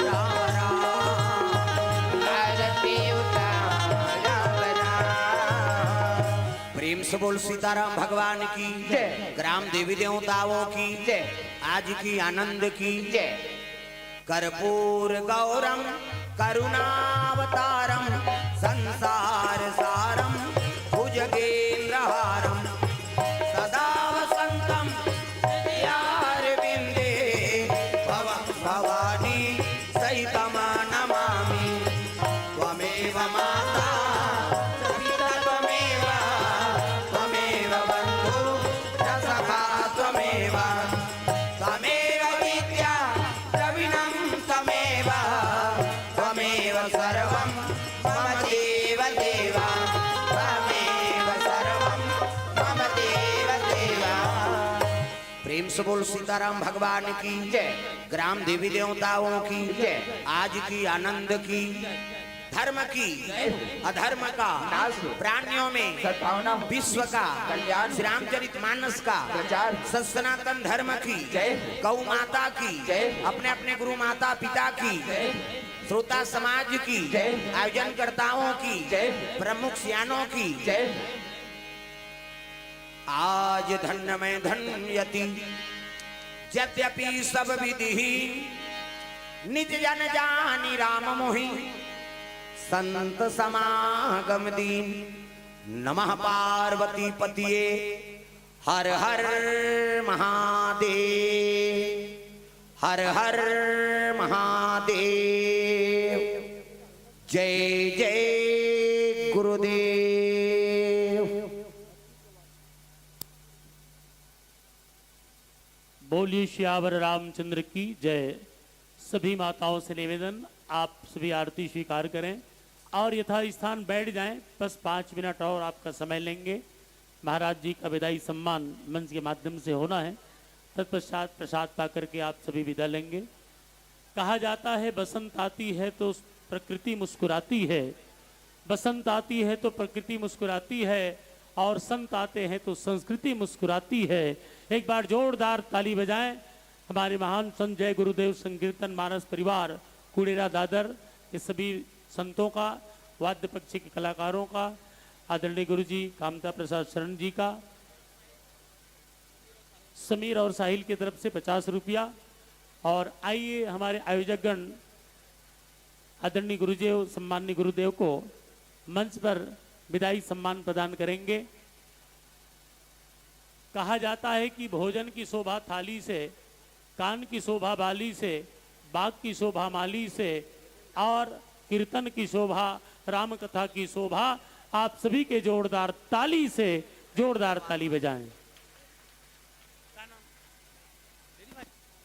राम राम। आरती उतार राम राम। प्रेम से बोल सीताराम भगवान की जय। ग्राम देवी देवताओं की जय। आज की आनंद की जय। कर्पूर गौरम करुणावतारम संसार सारम भुजगेंद्रहारम सदा वसंतम हृदयारविंदे भव भवानी सहितम नमामि। त्वमेव माता च पिता त्वमेव, त्वमेव बंधु च सखा त्वमेव, त्वमेव विद्या द्रविणं त्वमेव, त्वमेव सर्वं मम देव देव, त्वमेव सर्वं मम देव देव। प्रेम से बोल सीताराम भगवान की जय। ग्राम देवी देवताओं की जय। आज की आनंद की धर्म की अधर्म का नाश हो। प्राणियों में सद्भावना हो। विश्व का कल्याण हो। श्री रामचरित मानस का प्रचार हो। सत सनातन धर्म की जय हो। गौ माता की जय हो। अपने अपने गुरु माता पिता की जय हो। श्रोता समाज की जय हो। आयोजनकर्ताओं की जय हो। प्रमुख सियानों की जय हो। आज धन्य मैं धन्यति यद्यपि सब विधि निज जन जानी राम मोहि संत समागम दीन। नमः पार्वती पतिये हर हर महादेव। हर हर महादेव। जय जय गुरुदेव। बोलिए सियावर रामचंद्र की जय। सभी माताओं से निवेदन, आप सभी आरती स्वीकार करें और यथास्थान बैठ जाएं। बस पाँच मिनट और आपका समय लेंगे। महाराज जी का विदाई सम्मान मंच के माध्यम से होना है। तत्पश्चात प्रसाद पा करके आप सभी विदा लेंगे। कहा जाता है, बसंत आती है तो प्रकृति मुस्कुराती है, बसंत आती है तो प्रकृति मुस्कुराती है और संत आते हैं तो संस्कृति मुस्कुराती है। एक बार जोरदार ताली बजाएं हमारे महान संत जय गुरुदेव संकीर्तन मानस परिवार कुड़ेरा दादर के सभी संतों का, वाद्य पक्ष के कलाकारों का, आदरणीय गुरु जी कामता प्रसाद शरण जी का, समीर और साहिल की तरफ से पचास रुपया। और आइए हमारे आयोजकगण आदरणीय गुरुदेव, सम्माननीय गुरुदेव को मंच पर विदाई सम्मान प्रदान करेंगे। कहा जाता है कि भोजन की शोभा थाली से, कान की शोभा बाली से, बाग की शोभा माली से और कीर्तन की शोभा, राम कथा की शोभा। आप सभी के जोरदार ताली से जोरदार ताली बजाएं।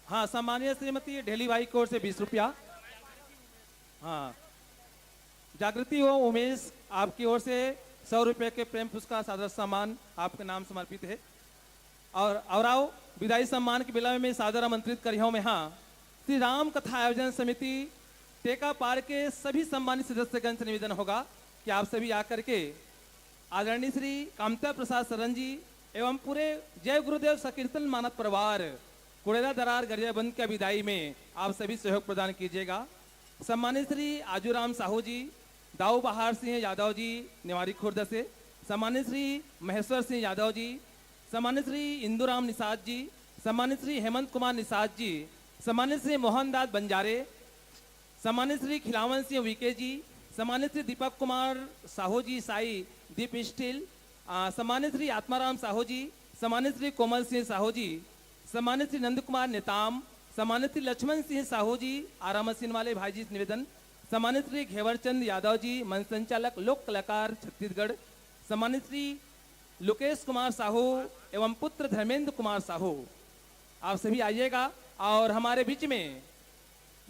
हाँ, सम्मानीय श्रीमती ढेली बाई की ओर से बीस रुपया। हाँ, जागृति व उमेश आपकी ओर से सौ रुपये के प्रेम पुरस्कार सादर सम्मान आपके नाम समर्पित है। और और आओ, विदाई सम्मान के बेला में सादर आमंत्रित करिहौं मैं हाँ श्री राम कथा आयोजन समिति टेका पार के सभी सम्मानित सदस्यगण से निवेदन होगा कि आप सभी आकर के आदरणीय श्री कामता प्रसाद शरण जी एवं पूरे जय गुरुदेव संकीर्तन मानस परिवार कुड़ेरा दरार गरियाबंद के विदाई में आप सभी सहयोग प्रदान कीजिएगा। सम्मानित श्री आजूराम साहू जी, दाऊ बहार सिंह यादव जी, नेवारी खुर्द से, सम्मानित श्री महेश्वर सिंह यादव जी, सम्मानित श्री इंदुराम निषाद जी, सम्मानित श्री हेमंत कुमार निषाद जी, सम्मानित श्री मोहनदास बंजारे, सम्मानित श्री खिलावन सिंह उइके जी, सम्मानित श्री दीपक कुमार साहू जी साई दीप स्टील, आ, सम्मानित श्री आत्माराम साहू जी, सम्मानित श्री कोमल सिंह साहू जी, सम्मानित श्री नंद कुमार नेताम, सम्मानित श्री लक्ष्मण सिंह साहू जी, आरा मशीन वाले भाई जी से निवेदन, सम्मानित श्री घेवरचंद यादव जी, मंच संचालक लोक कलाकार छत्तीसगढ़, सम्मानित श्री लोकेश कुमार साहू एवं पुत्र धर्मेंद्र कुमार साहू। आप सभी आइएगा और हमारे बीच में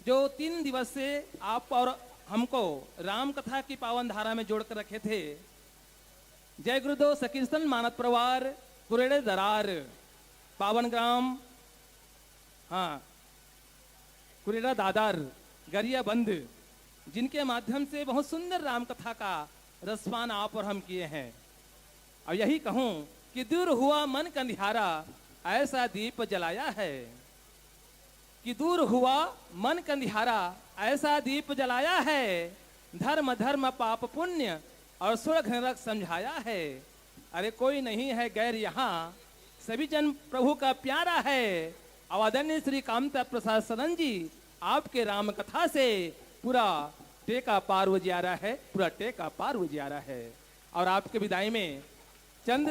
जो तीन दिवस से आप और हमको राम कथा की पावन धारा में जोड़कर रखे थे, जय गुरुदेव सकीर्तन मानद परिवार, कुरेड़े दरार, पावन ग्राम, हाँ, कुरेड़ा दादर, गरियाबंद, जिनके माध्यम से बहुत सुंदर राम कथा का रसपान आप और हम किए हैं। और यही कहूँ कि दूर हुआ मन का अंधियारा, ऐसा दीप जलाया है। कि दूर हुआ मन का अंधियारा, ऐसा दीप जलाया है। धर्म धर्म पाप पुण्य और स्वर्ग नरक समझाया है। अरे कोई नहीं है गैर यहाँ, सभी जन प्रभु का प्यारा है। और आदरणीय श्री कामता प्रसाद सदन जी, आपके राम कथा से पूरा टेका पार उजियारा है, पूरा टेका पार उजियारा है। और आपके विदाई में चंद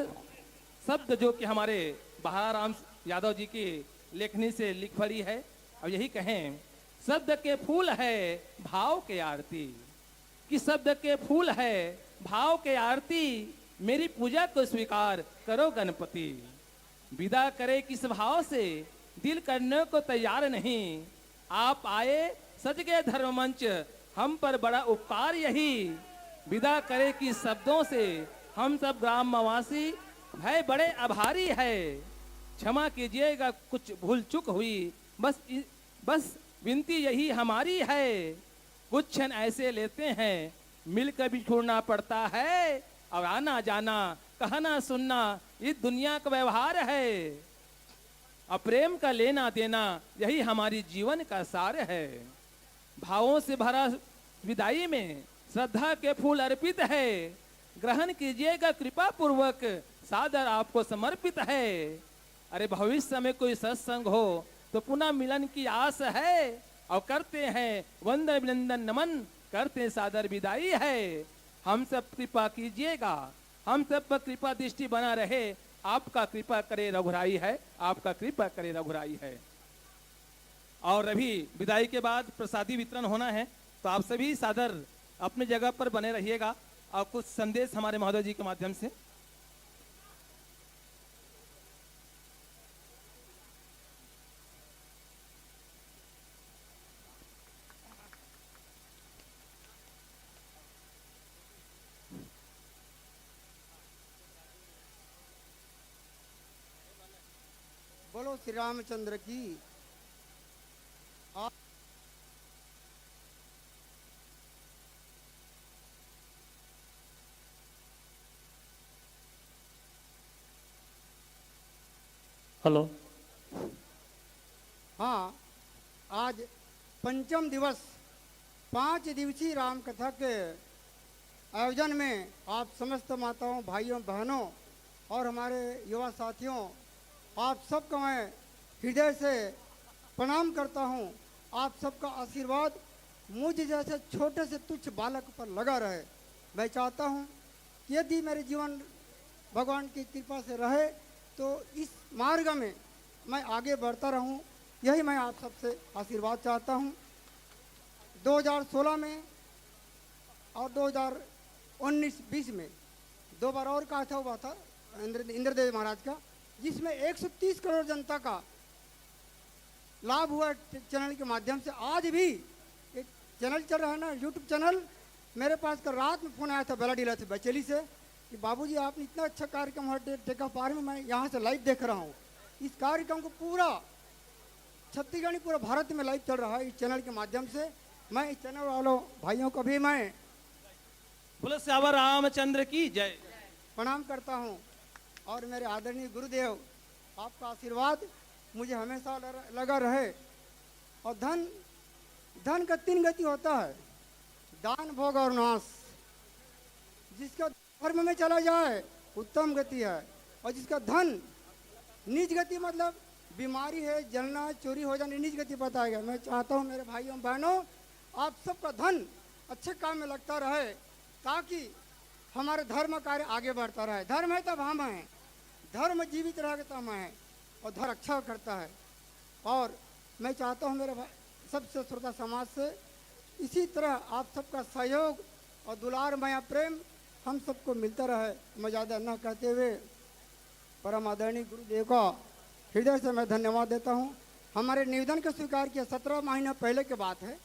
शब्द जो कि हमारे बहाराम यादव जी की लेखनी से लिख पड़ी है। और यही कहें, शब्द के फूल है भाव के आरती, कि शब्द के फूल है भाव के आरती, मेरी पूजा को स्वीकार करो गणपति। विदा करे किस भाव से, दिल करने को तैयार नहीं। आप आए सज गए धर्म मंच, हम पर बड़ा उपकार यही। विदा करे किस शब्दों से, हम सब ग्रामवासी भय बड़े आभारी है। क्षमा कीजिएगा कुछ भूल चूक हुई, बस इ-, बस विनती यही हमारी है। कुछ क्षण ऐसे लेते हैं, मिलकर भी छोड़ना पड़ता है, और आना जाना, कहना सुनना, ये दुनिया का व्यवहार है। और प्रेम का लेना देना, यही हमारी जीवन का सार है। भावों से भरा विदाई में श्रद्धा के फूल अर्पित है, ग्रहण कीजिएगा कृपा पूर्वक, सादर आपको समर्पित है। अरे भविष्य में कोई सत्संग हो तो पुनः मिलन की आस है, और करते हैं वंदन अभिनंदन नमन, करते हैं सादर विदाई है। हम सब कृपा कीजिएगा, हम सब पर कृपा दृष्टि बना रहे। आपका कृपा करे रघुराई है, आपका कृपा करे रघुराई है। और अभी विदाई के बाद प्रसादी वितरण होना है, तो आप सभी सादर अपनी जगह पर बने रहिएगा और कुछ संदेश हमारे महोदय जी के माध्यम से। बोलो श्री रामचंद्र की। आ- हेलो। हाँ, आज पंचम दिवस, पाँच दिवसीय राम कथा के आयोजन में आप समस्त माताओं, भाइयों, बहनों और हमारे युवा साथियों, आप सबको मैं हृदय से प्रणाम करता हूँ। आप सबका आशीर्वाद मुझ जैसे छोटे से तुच्छ बालक पर लगा रहे। मैं चाहता हूँ कि यदि मेरे जीवन भगवान की कृपा से रहे तो इस मार्ग में मैं आगे बढ़ता रहूं, यही मैं आप सबसे आशीर्वाद चाहता हूं। दो हज़ार सोलह में और दो हज़ार उन्नीस बीस में दो बार और कथा हुआ था इंद्र, इंद्रदेव महाराज का, जिसमें एक सौ तीस करोड़ जनता का लाभ हुआ च-, चैनल के माध्यम से। आज भी एक चैनल चल रहा है ना, YouTube चैनल, मेरे पास कल रात में फोन आया था बेलाडीला से, बचेली से, कि बाबूजी, आपने इतना अच्छा कार्यक्रम हर डे-, टेका पार में, मैं यहाँ से लाइव देख रहा हूँ। इस कार्यक्रम को पूरा छत्तीसगढ़ नहीं, पूरा भारत में लाइव चल रहा है इस चैनल के माध्यम से। मैं इस चैनल वालों भाइयों को भी मैं बोलो सियावर रामचंद्र की जय। प्रणाम करता हूँ और मेरे आदरणीय गुरुदेव, आपका आशीर्वाद मुझे हमेशा लगा रहे। और धन, धन का तीन गति होता है, दान, भोग और नाश। जिसका धर्म में चला जाए, उत्तम गति है, और जिसका धन नीच गति, मतलब बीमारी है, जलना, चोरी हो जाना, नीच गति बताया गया। मैं चाहता हूँ मेरे भाइयों बहनों, आप सबका धन अच्छे काम में लगता रहे, ताकि हमारे धर्म कार्य आगे बढ़ता रहे। धर्म है तब हम हैं, धर्म जीवित रहेगा तब हम हैं, और धर्म रक्षा करता है। और मैं चाहता हूँ मेरे भा-, सबसे श्रोता समाज से इसी तरह आप सबका सहयोग और दुलार, मया, प्रेम हम सबको मिलता रहे। मैं ज़्यादा न कहते हुए परम आदरणीय गुरुदेव का हृदय से मैं धन्यवाद देता हूँ। हमारे निवेदन को स्वीकार किया। सत्रह महीना पहले की बात है,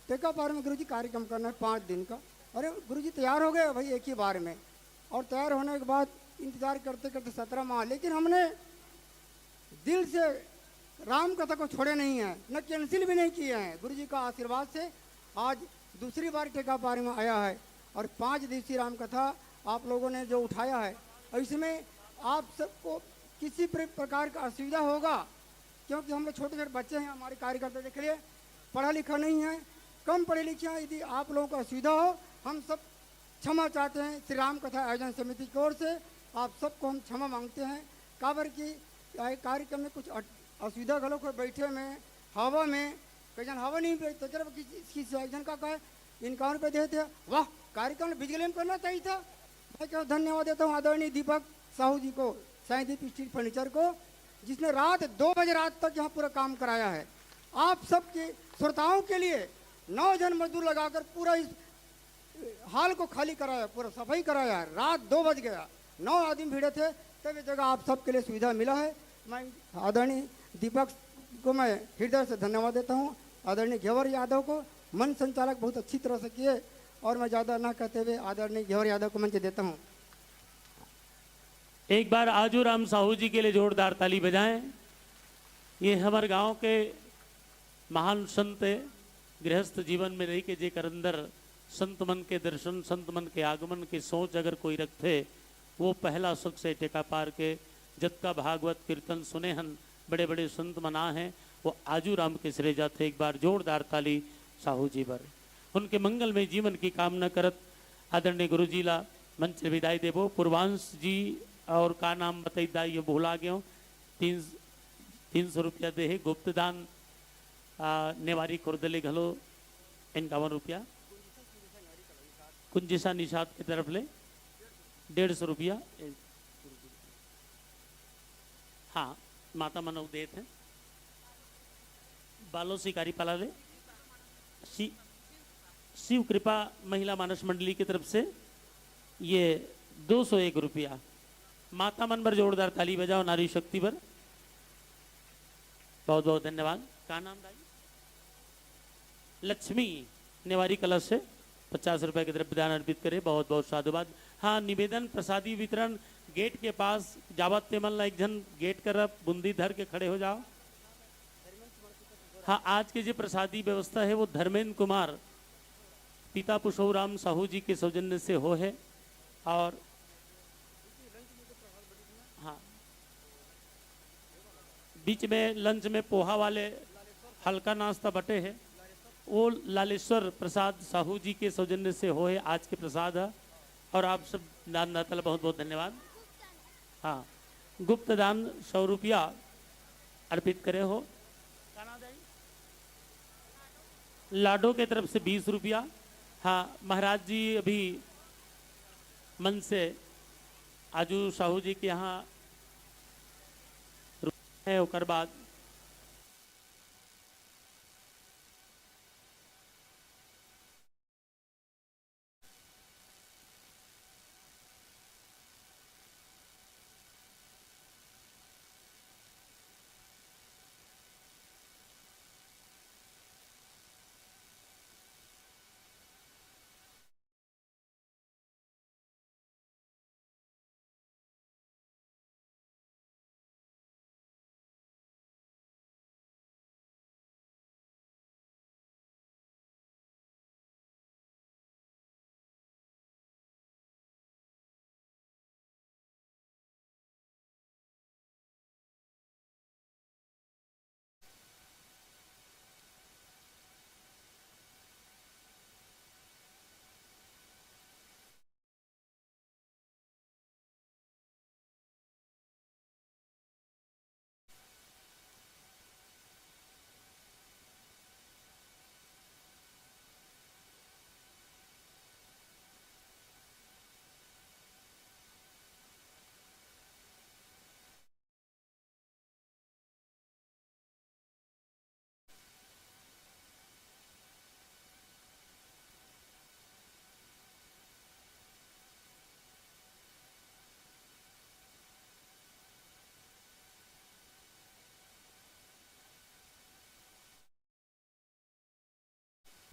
टेकापार में गुरुजी कार्यक्रम करना है पाँच दिन का। अरे गुरुजी तैयार हो गए भाई एक ही बार में, और तैयार होने के बाद इंतजार करते करते सत्रह माह, लेकिन हमने दिल से राम कथा को छोड़े नहीं है, न कैंसिल भी नहीं किए हैं। गुरुजी का आशीर्वाद से आज दूसरी बार टेकापार में आया है और पाँच दिवसीय राम कथा आप लोगों ने जो उठाया है, और इसमें आप सबको किसी प्र-, प्रकार का असुविधा होगा, क्योंकि हम लोग छोटे छोटे बच्चे हैं, हमारे कार्यकर्ता देख लिए पढ़ा लिखा नहीं है, कम पढ़े लिखे हैं। यदि आप लोगों को असुविधा हो, हम सब क्षमा चाहते हैं श्री राम कथा आयोजन समिति की ओर से। आप सबको हम क्षमा मांगते हैं, काबर कि ये कार्यक्रम में कुछ अट-, असुविधा घलो कोई बैठे में, हवा में, कई जन हवा नहीं पे, तेकर किसी, किसी एक जन का कहे, इनका रुपये देते हैं। वाह, कार्यक्रम बिजली में करना चाहिए था। मैं क्या धन्यवाद देता हूँ आदरणीय दीपक साहू जी को, साईं दीप स्टील फर्नीचर को, जिसने रात दो बजे रात तक यहाँ पूरा काम कराया है। आप सबके श्रोताओं के लिए नौ जन मजदूर लगाकर पूरा इस हॉल को खाली कराया, पूरा सफाई कराया। रात दो बज गया, नौ आदमी भिड़े थे, तब ये जगह आप सबके लिए सुविधा मिला है। मैं आदरणीय दीपक को मैं हृदय से धन्यवाद देता हूँ, आदरणीय घेवर यादव को, मंच संचालक बहुत अच्छी तरह से किए, और मैं ज़्यादा ना कहते हुए आदरणीय घेवर यादव को मंच देता हूँ। एक बार आजू राम साहू जी के लिए जोरदार ताली बजाएं। ये हमर गांव के महान संत हे, गृहस्थ जीवन में रहिके जेकर अंदर संत मन के दर्शन, संत मन के आगमन के सोच अगर कोई रखथे, वो पहला शख्स हे टेकापार के। जतका भागवत कीर्तन सुने हन, बड़े बड़े संत मन आ हैं, वो आजू राम के सिरे जाथे। एक बार जोरदार ताली साहू जी बर। उनके मंगलमय जीवन की कामना करत आदरणीय गुरु जी ला मंच ले विदाई देबो। पूर्वांश जी और का नाम बताई दाई, ये भुला गयो। तीन तीन सौ रुपया दे हे गुप्त दान। आ, नेवारी खुर्द ले घलो इक्यावन रुपया। कुंजिशा निषाद के तरफ ले डेढ़ सौ रुपया। हाँ, माता मन अउ देत हैं। बालो शिकारी पाला ले शि-, शिव कृपा महिला मानस मंडली की तरफ से ये दो सौ एक रुपया। माता मन बर जोरदार ताली बजाओ, नारी शक्ति बर। बहुत बहुत धन्यवाद। का नाम दाई? लक्ष्मी नेवारी कला से पचास रुपए के द्रव्य दान अर्पित करे, बहुत बहुत साधुवाद। हाँ, निवेदन, प्रसादी वितरण गेट के पास जावत ते मन ला एक झन गेट करा बूंदी धर के खड़े हो जाओ। हाँ, आज के जे प्रसादी व्यवस्था हे वो धर्मेंद्र कुमार पिता पुष्पराम साहू जी के सौजन्य से हो हे। और हाँ, बीच में लंच में पोहा वाले हल्का नाश्ता बटे हे, वो लालेश्वर प्रसाद साहू जी के सौजन्य से हो हे आज के प्रसाद ह। और आप सब दानदाता ला बहुत बहुत धन्यवाद। हाँ, गुप्त दान सौ रुपया अर्पित करे हो। लाडो के तरफ से बीस रुपया। हाँ महाराज जी, अभी मन से आजू साहू जी के यहाँ रुके हैं, ओकर बाद